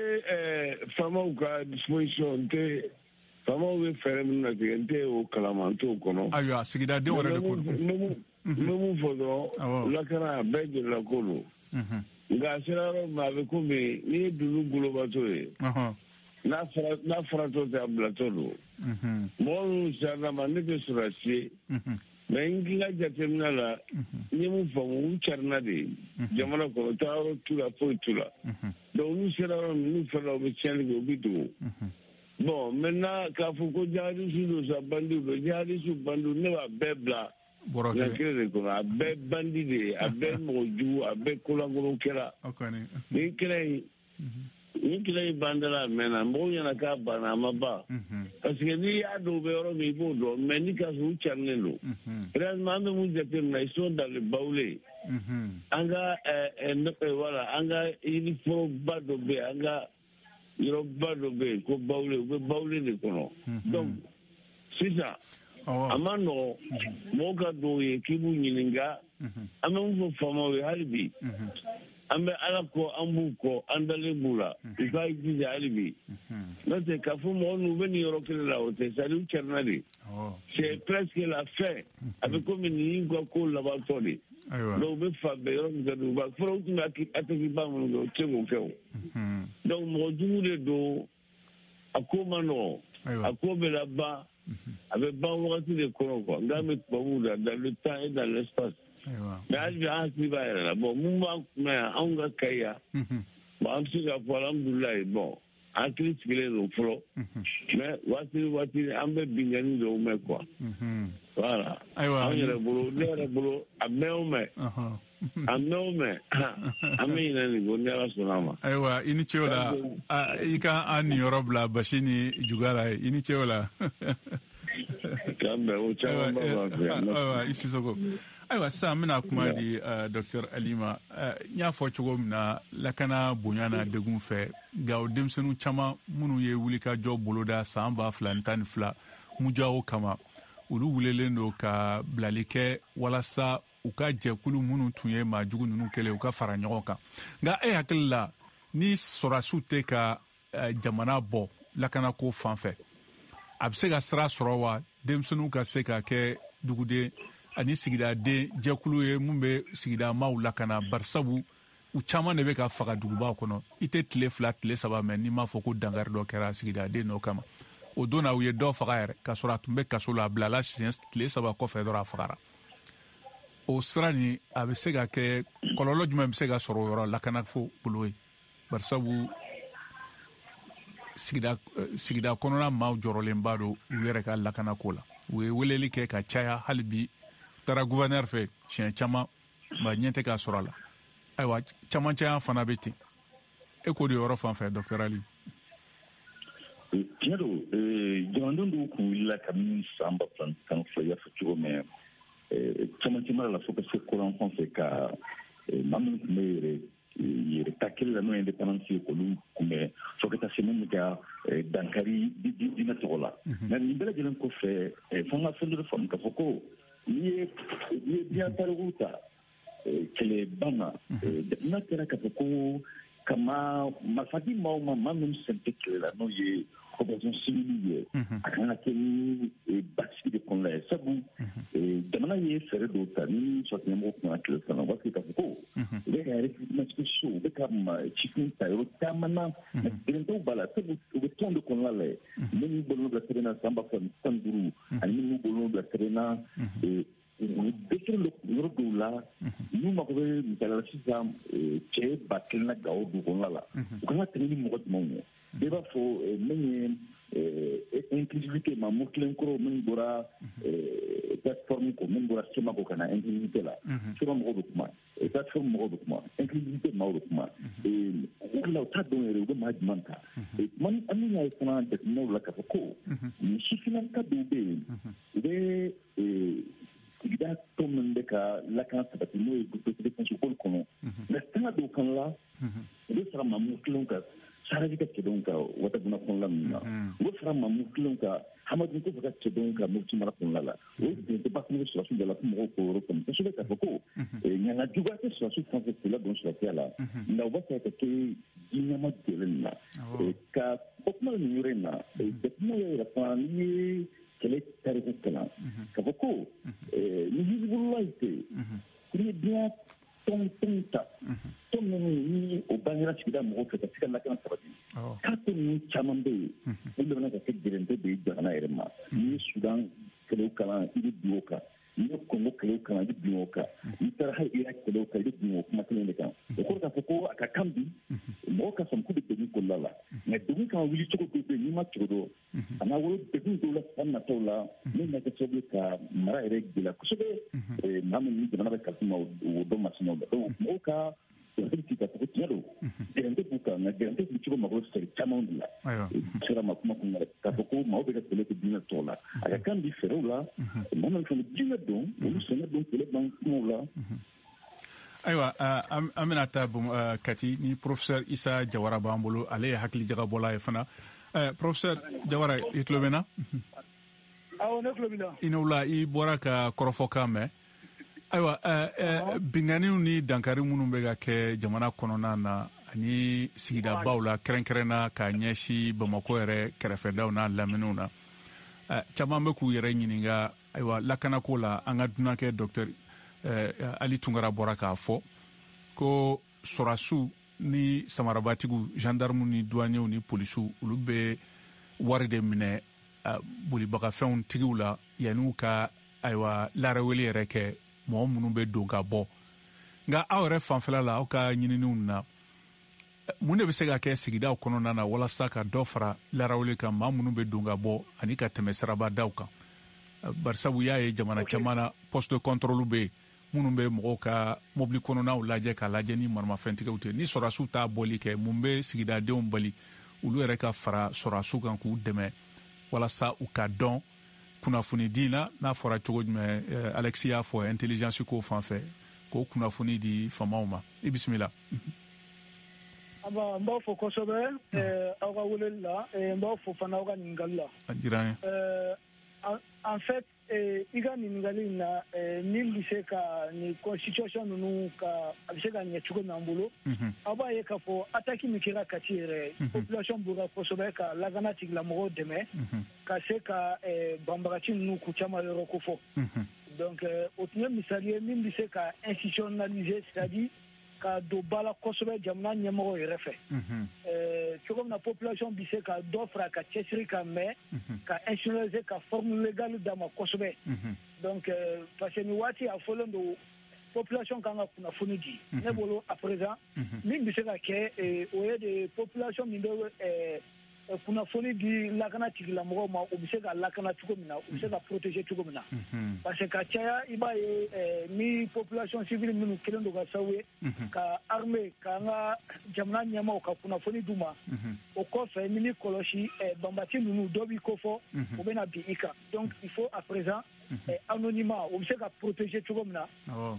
faamaw ka disposition, n tɛ faamaw bɛ fɛɛrɛ minnu latigɛ, n tɛ o kalama, n t'o kɔnɔ. Ayiwa, sigidadenw yɛrɛ de ko don. N bɛ mun fɔ dɔrɔn, lakana bɛɛ jolila ko don. Nka a sera yɔrɔ min ma, a bɛ komi n'i ye dunu golobatɔ ye, n'a faratɔ tɛ, a bilatɔ don. Mɔgɔ minnu siranna ma, ne tɛ sɔrɔdasi ye, mais n ka jateminɛ la, n ye mun faamu, u carinna de jamana kɔnɔ, taa yɔrɔ t'u la, foyi t'u la. Donc n'u sera yɔrɔ min, n'u fɛnna, u bɛ tiɲɛni kɛ, u bɛ dogo. Bon, maintenant k'a fɔ ko jihadisiw don sa, bandiw don, jihadisiw bandiw, ne b'a bɛɛ bila Minɛn kelen de kɔnɔ, a bɛɛ bandi de ye, a bɛɛ mɔgɔ jugu, a bɛɛ kolankolon kɛra. Nin kɛlɛ in bandala a mɛnna, mɔgɔw ɲɛna k'a banna, a ma ban. Parce que n'i y'a dɔn u bɛ yɔrɔ min, i b'o dɔn, mais ni k'a sɔrɔ u carilen don. Réellement, an bɛ mun jateminɛ, ils sont dans le Baoulé. An ka voilà, an ka yiriforoba dɔ bɛ yen, an ka yɔrɔba dɔ bɛ yen ko Baoulé, u bɛ Baoulé de kɔnɔ. Donc sisan a ma nɔgɔn mɔgɔw ka don ye k'i b'u ɲininka. An bɛ mun fɔ faamaw ye hali bi, an bɛ Ala kɔ, an b'u kɔ, an dalen b'u la, u k'a jija hali bi. N'o tɛ k'a fɔ mɔgɔ ninnu bɛ nin yɔrɔ kelen la, o tɛ, c'est à dire u carinna de. C'est presque la fin, a bɛ komi nin y'u ka ko labantɔ de. Donc u bɛ fan bɛɛ, yɔrɔ min ka di u b'a fɔlɔ, u tun bɛ attaque ba minnu kɛ, u tɛ se k'o kɛ o. Donc mɔgɔ jugu de don, a ko ma nɔgɔn, a ko bɛ laban, a bɛ ban wagati de kɔnɔ quoi. N k'a bɛ tubabuw la, dans le temps et dans l'espace. Mais hali bi an hakili b'a yɛrɛ la. Bon, mun b'an kunna yan, anw ka Kayi yan, bon, an bɛ se k'a fɔ alhamdulilayi, bon, an hakili sigilen don fɔlɔ, mais waati ni waati an bɛ binkanni dɔw mɛn quoi. Voilà. Anw yɛrɛ bolo, ne yɛrɛ bolo, a mɛn o mɛn, a mɛn o mɛn, an bɛ ɲinɛ nin ko, ni Ala sɔnna a ma. Ayiwa, i ni ce o la, i ka an niyɔrɔ bila basi ni juga la, i ni ce o la. K'an bɛn, o caman b'a b'an fɛ yan. Ayiwa, i Sisoko. Ayiwa, sisan an bɛna kuma di Dr Ali ma. N y'a fɔ cogo min na, lakana bonya n'a degun fɛ, Gawo denmisɛnnin caman minnu ye wulikajɔ boloda san 2012 Mujawo kama, olu welelen don ka bilali kɛ walasa u ka jɛkulu minnu tun ye maajugu ninnu kɛlɛ, u ka fara ɲɔgɔn kan. Nka e hakili la, ni sɔrɔdasiw tɛ ka jamana bɔ lakanako fan fɛ, a bɛ se ka sira sɔrɔ wa denmisɛnninw ka se ka kɛ duguden ani sigidaden jɛkulu ye mun bɛ sigida maaw lakana? Barisabu u caman de bɛ ka faga duguba kɔnɔ, i tɛ tile 2 tile 3 mɛ n'i m'a fɔ ko dankari dɔ kɛra sigidaden dɔ kama. O don na, u ye dɔ faga yɛrɛ k'a sɔrɔ a tun bɛ kaso la, a bilala siɲɛ tile 3 kɔfɛ dɔrɔn a fagara. O sira nin, a bɛ se ka kɛ kɔlɔlɔ jumɛn bɛ se ka sɔrɔ o yɔrɔ lakanafo bolo ye? Barisabu sigida kɔnɔna maaw jɔrɔlenba don u yɛrɛ ka lakanako la. U ye weleli kɛ ka caya, hali bi taara gouverneur fɛ siɲɛ caman, nka ɲɛ tɛ k'a sɔrɔ a la. Ayiwa, camancɛya fana bɛ ten. E k'o de yɔrɔ fan fɛ, Dr Ali. Tiɲɛ don, jamanadenw dɔw kun wulila kabini san 2012, i y'a fɔ cogo min, camancɛ mara la fo ka se kɔrɔn fan fɛ, ka maa minnu tun bɛ yɛrɛ ta kɛlɛ la, n'o ye indépendance ye, k'olu kunbɛn fo ka taa se min bɛ ka dankari diinɛ tɔgɔ la. Nka nin bɛɛ lajɛlen kɔfɛ, fo n ka fɛn dɔ de faamu k'a fɔ ko n'i ye diɲɛ tarikuw ta kɛlɛba na, n'a kɛra k'a fɔ ko ka marifa di maaw ma, maa minnu sen tɛ kɛlɛ la, n'o ye opération civile ye, a kan ka kɛ ni basigi de kɔnɔna ye. Sabu jamana ye fɛɛrɛ dɔw ta ni sɔrɔti ɲɛmɔgɔ kumana kɛlɛ fana, u b'a fɔ k'a fɔ ko u bɛ ka recrutement spéciaux, u bɛ ka cifin ta yɔrɔ caman na, gɛlɛntaw b'a la, sabu u bɛ tɔn de kɔnɔna la ye. Minnu bolo bila sɛbɛn na san 2015, ani minnu bolo bila sɛbɛn na, u dɛsɛlen don yɔrɔ dɔw la, n'u mako bɛ misaliya la sisan cɛ 1000 na Gawo dugu kɔnɔna la, u kan ka tɛmɛ ni mɔgɔ jumɛnw ye? Bɛɛ b'a fɔ min ye inclusivité ma, mot kelen kɔrɔ min bɔra plateforme ko, min bɔra CMA ko ka na inclusivité la, CMA mɔgɔw bɛ kuma, plateforme mɔgɔw bɛ kuma, inclusivité maaw bɛ kuma. O de la, u t'a dɔn yɛrɛ u bɛ maa jumɛn ta. Tuma an min y'a ye fana jateminɛw la k'a fɔ ko nin sifinnaka dɔw bɛ yen, u bɛ sigida tɔn min bɛ ka lakana sabati, n'o ye groupe de défense k'olu kɔnɔ, nka sanga dɔw fana la, u bɛ fara maamu kelenw kan, Saharawi ka cɛdenw kan Wataguna kɔnɔna ninnu na, u bɛ fara maamu kelenw kan Hamadu Kofa ka cɛdenw kan Mopti mara kɔnɔna la. O ye gɛlɛyaba fana bɛ sɔrɔdasiw da la, fo mɔgɔw k'o yɔrɔ faamu kosɛbɛ k'a fɔ ko ɲanga juguya tɛ sɔrɔdasiw fan fɛ k'u ladon sɔrɔdasiya la, nka u b'a fɛ ka kɛ diɲɛma jɔlen nin na. Ka bɔ kuma la nin yɔrɔ in na, jateminɛw y'a jira fana, n'i ye kɛlɛ tariku kalan, k'a fɔ ko ni Hizbulahi tɛ, n'i ye diɲɛ tɔn ta, tɔn minnu ni o bangera sigida mɔgɔw fɛ ka se ka lakana sabati, k'a tɔn ninnu caman bɛ yen, olu de bɛna ka kɛ gɛrɛntɛ de ye jamana yɛrɛ ma. N'i ye Sudan kɛlɛw kalan, i bɛ bin o kan. N'i ye Kongo kɛlɛw kalan, i bɛ bin o kan. N'i taara hali Irak kɛlɛw kan, i bɛ bin o kuma kelen de kan. O kɔrɔ k'a fɔ ko a ka kan bi mɔgɔw ka faamu k'u bɛ degun kɔnɔna la, nka degun kan wuli cogo dɔw bɛ yen, n'i ma cogo dɔn, a n'a wolo degun dɔw la san nataw la. la min na kɛ sababu ye ka mara yɛrɛ gɛlɛya kosɛbɛ, maa min ni jamana bɛ kalifa ma, o dɔ masinaw la. Donc mɔgɔw ka hakili sigi k'a fɔ ko tiɲɛ don, gɛrɛntɛ b'u kan, nka gɛrɛntɛ bɛ cogo mago fɛɛrɛ caman de la. Sera ma kuma kun k'a fɔ ko maaw bɛ ka kɛlɛ kɛ diinɛ tɔgɔ la, a ka kan bi fɛɛrɛw la, maa min fana diinɛ don, olu sɛnɛ don kɛlɛ ban kumaw la. Ayiwa, an bɛna taa Kati ni professeur Isa Jawara b'an bolo, ale ye hakili jagabɔla ye fana. Professeur Jawara, i tulo bɛ n na? Awɔ, ne tulo b'i la. I ni wula. I bɔra ka kɔrɔfɔkan mɛn. Ayiwa, binkanniw ni dankari minnu bɛ ka kɛ jamana kɔnɔna na ani sigidabaw la, kɛrɛnkɛrɛnna ka ɲɛsin Bamakɔ yɛrɛ kɛrɛfɛdaw n'a laminiw na, caman bɛ k'u yɛrɛ ɲininka. Ayiwa, lakanako la, an ka dunankɛ docteur Ali Tunkara bɔra k'a fɔ ko sɔrɔdasiw ni samarabatigiw, gendarmew ni douaniers ni polisiw, olu bɛ wari de minɛ bolibagafɛnw tigiw la yan'u ka, ayiwa, laraweli yɛrɛ kɛ mɔgɔ minnu bɛ don ka bɔ. Nka aw yɛrɛ fanfɛla la, aw ka ɲininiw na, mun de bɛ se ka kɛ sigidaw kɔnɔna na walasa ka dɔ fara laraweli kan, maa minnu bɛ don ka bɔ ani ka tɛmɛ sirabadaw kan? Barisabu y'a ye jamana caman na, poste de contrôle bɛ yen minnu bɛ mɔgɔw ka mobili kɔnɔnaw lajɛ k'a lajɛ ni maramafɛntigiw tɛ. Ni sɔrɔdasiw t'a bɔli kɛ, mun bɛ sigidadenw bali olu yɛrɛ ka fara sɔrɔdasiw kan k'u dɛmɛ walasa u ka dɔn kunnafoni di la, n'a fɔra cogo jumɛn, Alexis y'a fɔ, intelligence ko fan fɛ, k'o kunnafoni di faamaw ma? I bisimila. Aba, n b'aw fo kosɛbɛ aw ka weleli la, n b'aw fo fana aw ka ɲininkali la. A diyara n ye. En fait, i ka ɲininkali in na, min bɛ se ka nin situation ninnu ka a bɛ se ka ɲɛ cogo min an bolo, aw b'a ye k'a fɔ attaque min kɛra Kati yɛrɛ, population bɔra kosɛbɛ ka lakana tigilamɔgɔw dɛmɛ ka se ka banbagaci ninnu k'u caman yɔrɔ ko fɔ. Donc o tun ye misali ye min bɛ se ka institutionnaliser, c'est à dire ka don ba la kosɛbɛ jamana ɲɛmɔgɔw yɛrɛ fɛ, cogo min na population bɛ se ka dɔ fara ka cɛsiri kan, mais ka institutionnaliser, ka forme légale d'a ma kosɛbɛ. Donc parce que nin waati a fɔlen don population kan ka kunnafoni di. Ne bolo, à présent, min bɛ se ka kɛ, o ye de population min bɛ kunnafoni di lakana tigilamɔgɔw ma, u bɛ se ka lakana cogo min na, u bɛ se ka protéger cogo min na. Parce que ka caya, i b'a ye ni population civile minnu kɛlen don ka sababu ye ka armée, k'an ka jamana ɲɛmaaw ka kunnafoni d'u ma, o kɔfɛ ni mi kɔlɔsi, banbati ninnu dɔ b'i kofɔ, u bɛna bin i kan. Donc il faut à présent anonymat, u bɛ se ka protéger cogo min na.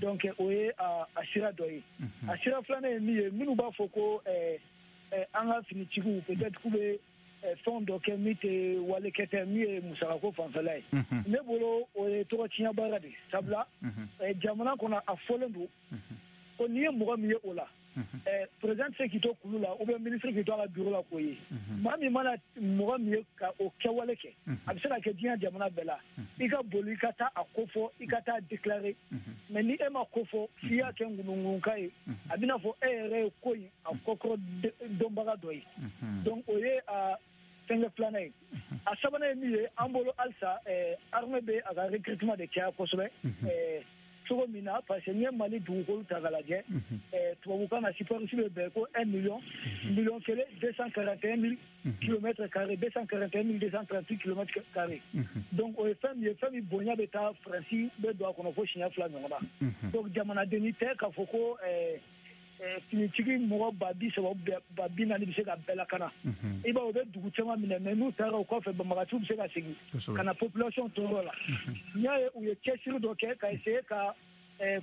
Donc o ye a sira dɔ ye. A sira filanan ye min ye, minnu b'a fɔ ko an ka finitigiw peut-être k'u bɛ fɛn dɔ kɛ min tɛ wale kɛtɛ, min ye musakako fanfɛla ye, ne bolo o ye tɔgɔ tiɲɛ baara de ye. Sabula jamana kɔnɔ, a fɔlen don ko n'i ye mɔgɔ min ye o la, président tɛ se k'i to kulu la ou bien ministre k'i to a ka bureau la k'o ye. Maa min mana mɔgɔ min ye ka o kɛwale kɛ, a bɛ se ka kɛ diɲɛ jamana bɛɛ la, i ka boli i ka taa a ko fɔ, i ka taa déclarer. Mais ni e ma ko fɔ, f'i y'a kɛ ŋunuŋunukan ye, a bɛna fɔ e yɛrɛ ye ko in a kɔkɔrɔ dɔnbaga dɔ ye. Donc o ye a fɛnkɛ filanan ye. A sabanan ye min ye, an bolo halisa armée bɛ a ka recrutement de caya kosɛbɛ cogo min na, parce que n'i ye Mali dugukolo ta k'a lajɛ, tubabukan na superficie bɛ bɛn ko 1 million million kelen 241 000 kilomètres carrés, 241 238 kilomètres carrés. Donc o ye fɛn min ye, fɛn min bonya bɛ taa Faransi bɛ don a kɔnɔ fo siɲɛ 2 ɲɔgɔn na. Donc jamanadenni tɛ k'a fɔ ko finitigi mɔgɔ 30 000, 40 000 bɛ se ka bɛɛ lakana. I b'a ye, u bɛ dugu caman minɛ, mais n'u taara o kɔfɛ, banbagaciw bɛ se ka segin ka na population tɔɔrɔ la. N'i y'a ye u ye cɛsiri dɔ kɛ ka essayer ka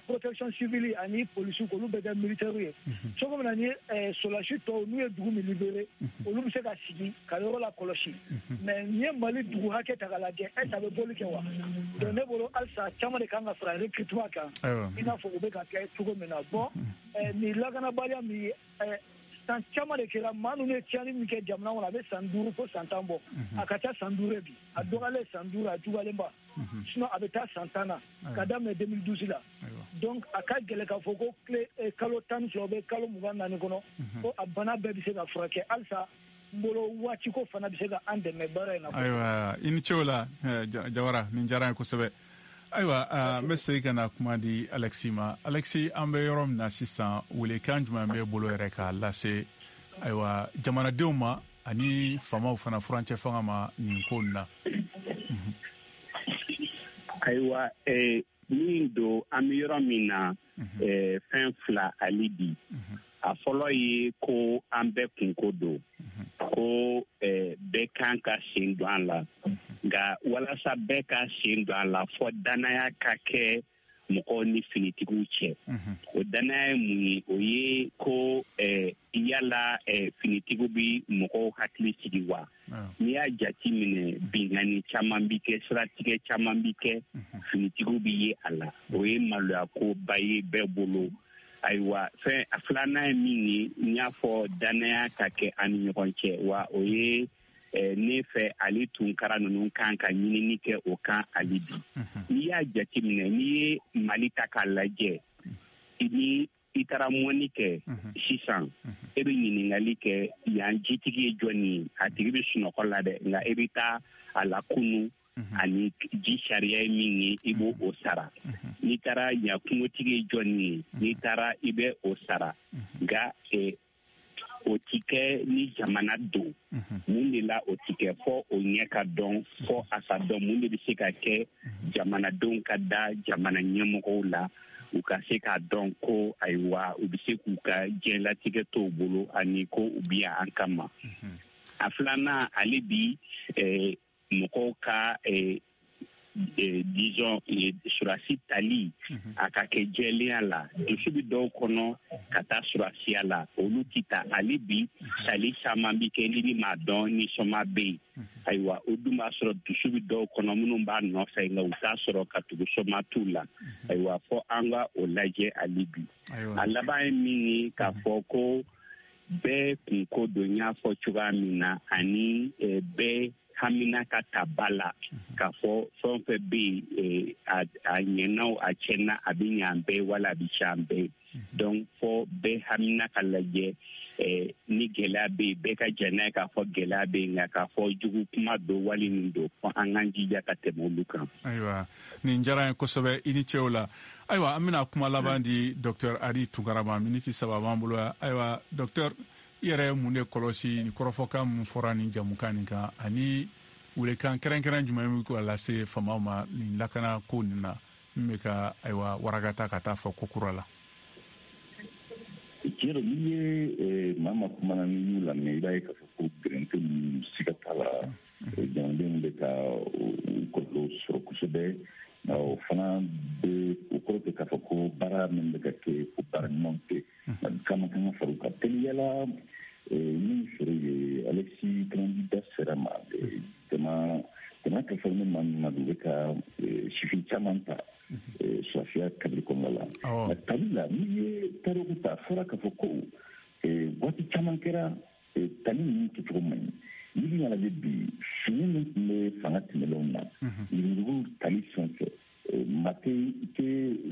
protection civile ani polisiw k'olu bɛɛ kɛ militaire ye cogo min na, ni sɔrɔdasi tɔw n'u ye dugu min libéré, olu bɛ se ka sigi ka yɔrɔ la kɔlɔsi. Mais n'i ye Mali dugu hakɛ ta k'a lajɛ, est ce a bɛ bɔli kɛ wa? Donc ne bolo, halisa caman de kan ka fara recrutement kan, i n'a fɔ u bɛ ka kɛ cogo min na. Bon, nin lakanabaliya min, san caman de kɛra, maa ninnu ye tiɲɛni min kɛ jamana kɔnɔ, a bɛ san 5 fo san 10 bɔ. A ka ca san 5 ye bi, a dɔgɔyalen san 5, a juguyalenba, sinon a bɛ taa san 10 na ka daminɛ 2012 la. Donc a ka gɛlɛ k'a fɔ ko tile kalo 12 bɛ kalo 24 kɔnɔ ko a bana bɛɛ bɛ se ka furakɛ. Halisa n bolo, waati ko fana bɛ se ka an dɛmɛ baara in na. Ayiwa, i ni ce o la, Jawara, nin diyara n ye kosɛbɛ. Ayiwa, n bɛ segin ka na kuma di Alexis ma. Alexis, an bɛ yɔrɔ min na sisan, welekan jumɛn b'e bolo yɛrɛ k'a lase, ayiwa, jamanadenw ma ani faamaw fana, furancɛ fanga ma, nin ko nin na? Ayiwa, min don, an bɛ yɔrɔ min na, fɛn fila hali bi. A fɔlɔ ye ko an bɛɛ kunko don, ko bɛɛ kan ka sen don an la. Nka walasa bɛɛ ka sen don a la, fɔ danaya ka kɛ mɔgɔw ni finitigiw cɛ. O danaya ye mun ye? O ye ko yala finitigiw bɛ mɔgɔw hakili sigi wa? N'i y'a jate minɛ, binkanni caman bi kɛ, siratigɛ caman bi kɛ, finitigiw bi ye a la. O ye maloyakoba ye bɛɛ bolo. Ayiwa, fɛn filanan ye min ye, n y'a fɔ, danaya ka kɛ an ni ɲɔgɔn cɛ wa. O ye ne fɛ, Ali Tunkara ninnu kan ka ɲinini kɛ o kan hali bi. N'i y'a jateminɛ, n'i ye Mali ta k'a lajɛ, ni i taara mɔni kɛ sisan, e bɛ ɲininkali kɛ: yan jitigi ye jɔnni ye? A tigi bɛ sunɔgɔ la dɛ, nka e bɛ taa a lakunu, ani ji sariya ye min ye, i b'o o sara. N'i taara, yan kungotigi ye jɔnni ye? N'i taara, i bɛ o sara. Nka o ti kɛ ni jamana don. Mun de la o ti kɛ? Fɔ o ɲɛ ka dɔn, fɔ a ka dɔn mun de bɛ se ka kɛ jamanadenw ka da jamana ɲɛmɔgɔw la, u ka se k'a dɔn ko ayiwa, u bɛ se k'u ka diɲɛlatigɛ to u bolo, ani ko u bɛ yan an kama. A filanan, ale bi mɔgɔw ka disons surasi tali, a ka kɛ jɛlenya la. Dusu bɛ dɔw kɔnɔ ka taa surasiya la, olu ti ta. Hali bi tali caman bi kɛ n'i bɛ maa dɔn, ni sɔma bɛ yen. Ayiwa, o dun b'a sɔrɔ dusu bɛ dɔw kɔnɔ minnu b'a nɔfɛ, nka u t'a sɔrɔ ka tugu sɔma t'u la. Ayiwa, fɔ an ka o lajɛ hali bi. A laban ye min ye, k'a fɔ ko bɛɛ kunko don, n y'a fɔ cogoya min na, ani bɛɛ hamina ka ta ba la, k'a fɔ fɛn o fɛn bɛ yen, a ɲɛna o, a tiɲɛna, a bɛ ɲɛ an bɛɛ wala a bɛ tiɲɛ an bɛɛ. Donc fɔ bɛɛ hamina ka lajɛ. Ni gɛlɛya bɛ yen, bɛɛ ka jɛn n'a ye k'a fɔ gɛlɛya bɛ yen, nka k'a fɔ jugu kuma don wali nin don, fɔ an k'an jija ka tɛmɛ olu kan. Ayiwa, nin diyara n ye kosɛbɛ, i ni ce o la. Ayiwa, an bɛna kuma laban di Docteur Ari Tunkara ma. Miniti 3 b'an bolo. Ayiwa, docteur, i yɛrɛ ye mun de kɔlɔsi ni kɔrɔfɔkan mun fɔra nin jamukan nin kan, ani welekan kɛrɛnkɛrɛn jumɛn bɛ ka lase faamaw ma nin lakana ko nin na, min bɛ ka ayiwa warakata ka taa fɔ ko kura la? Tiɲɛ don, n'i ye maa ma kumana, n'i y'u lamɛn, i b'a ye k'a fɔ ko gɛrɛntɛ ninnu, siga t'a la, jamanadenw bɛ ka u kɔlɔlɔ sɔrɔ kosɛbɛ. O fana bɛ o kɔrɔ tɛ k'a fɔ ko baara min bɛ ka kɛ, ko baara ɲuman tɛ. Caman kan ka fara u kan teliyala. Min feere ye, Alexis Kanadi da sera ma, jama jama kalifalen bɛ maa min ma, u bɛ ka sifin caman ta sɔrɔsiya kabiri kɔnɔna la. Nka tali la, n'i ye tariku ta, a fɔra k'a fɔ ko waati caman kɛra, tali ninnu kɛcogo man ɲi. N'i bɛ lajɛ bi, fini min tun bɛ fanga tɛmɛnlenw na, yuruguyurugu tali fɛn fɛn, maa tɛ i tɛ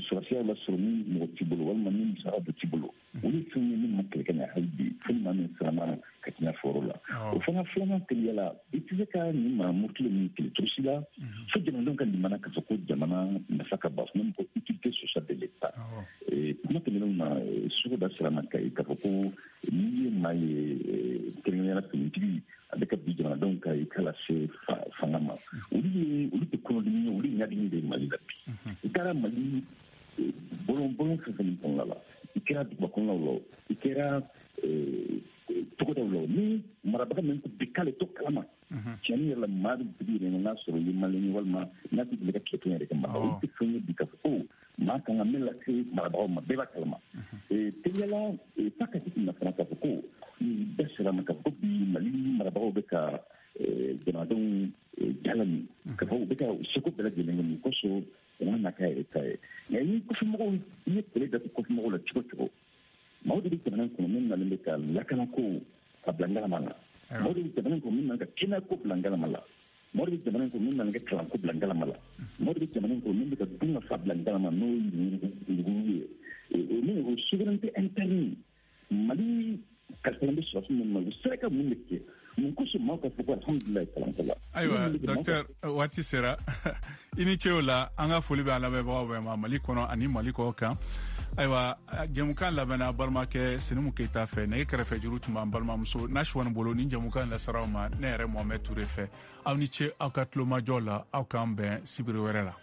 sɔrɔsiya lasɔrɔ ni mɔgɔ t'i bolo walima ni musaka dɔ t'i bolo. Olu ye fɛnw ye min ma kɛlɛ kɛ na hali bi, fo ni maa min siranna ka tiɲɛ fɔrɔ la. O fana filanan, teliya la, i tɛ se ka nin maa murutilen ninnu kɛlɛ cogo si la, fo jamanadenw ka limana k'a fɔ ko jamana nafa ka bon, même ko utilité sociale de l'État. Kuma tɛmɛnenw na, sugu da sira ma ka ye k'a fɔ ko n'i ye maa ye, kɛrɛnkɛrɛnnenya la finitigi, a bɛ ka bi jamanadenw ka i k'a lase fanga ma, olu ye olu tɛ kɔnɔdimi ye, olu ye ɲadimi de ye Mali la bi. I taara Mali bɔlɔn bɔlɔn fɛn fɛn kɔnɔna la, i kɛra duguba kɔnɔnaw la, i kɛra togodaw la, ni marabaga min ko bi k'ale to kalama, tiɲɛni yɛrɛ la, maa bɛ dugu yɛrɛ n'a sɔrɔ i ye malien ye walima n'a tɛ deli ka kɛlɛ yɛrɛ kɛ mara, olu tɛ fɛn ye bi k'a fɔ ko maa kan ka min lase marabagaw ma, bɛɛ b'a kalama. Teliyala, fa ka jate minɛ fana k'a fɔ ko bɛɛ sera ma k'a fɔ ko bi Mali marabagaw bɛ ka jamanadenw jalami, k'a fɔ u bɛ ka seko bɛɛ lajɛlen kɛ mun kosɔn jamana n'a k'a yɛrɛ ta ye. Nka ni kɔfɛmɔgɔw, i ye kɛlɛ datugu kɔfɛmɔgɔw la cogo cogo, maaw de bɛ jamana in kɔnɔ min nalen bɛ ka lakanako ka bila ngalama la, maaw de bɛ jamana in kɔnɔ min nalen ka kɛnɛyako bila ngalama la, maaw de bɛ jamana in kɔnɔ min nalen ka kalanko bila ngalama la, maaw de bɛ jamana in kɔnɔ min bɛ ka dun ka fa bila ngalama, n'o ye yuruguyurugu ye. O min o souveraineté interne Mali kalifalen bɛ sɔrɔsi minnu ma, u sera ka mun de kɛ? Mun kosɔn maaw ka fɔ ko alhamdulilayi kalanko la? Ayiwa, docteur, waati sera. I ni ce o la. An ka foli bɛ an lamɛnbagaw bɛɛ ma Mali kɔnɔ ani Mali kɔ kan. Ayiwa, jɛmukan labɛnna balimakɛ Senimu Keyita fɛ. Nɛgɛ kɛrɛfɛ juru tun b'an balimamuso Nasiwani bolo. Nin jɛmukan lasara aw ma ne yɛrɛ Mohamɛd Ture fɛ. Aw ni ce aw ka tulomajɔ la. Aw k'an bɛn sibiri wɛrɛ la.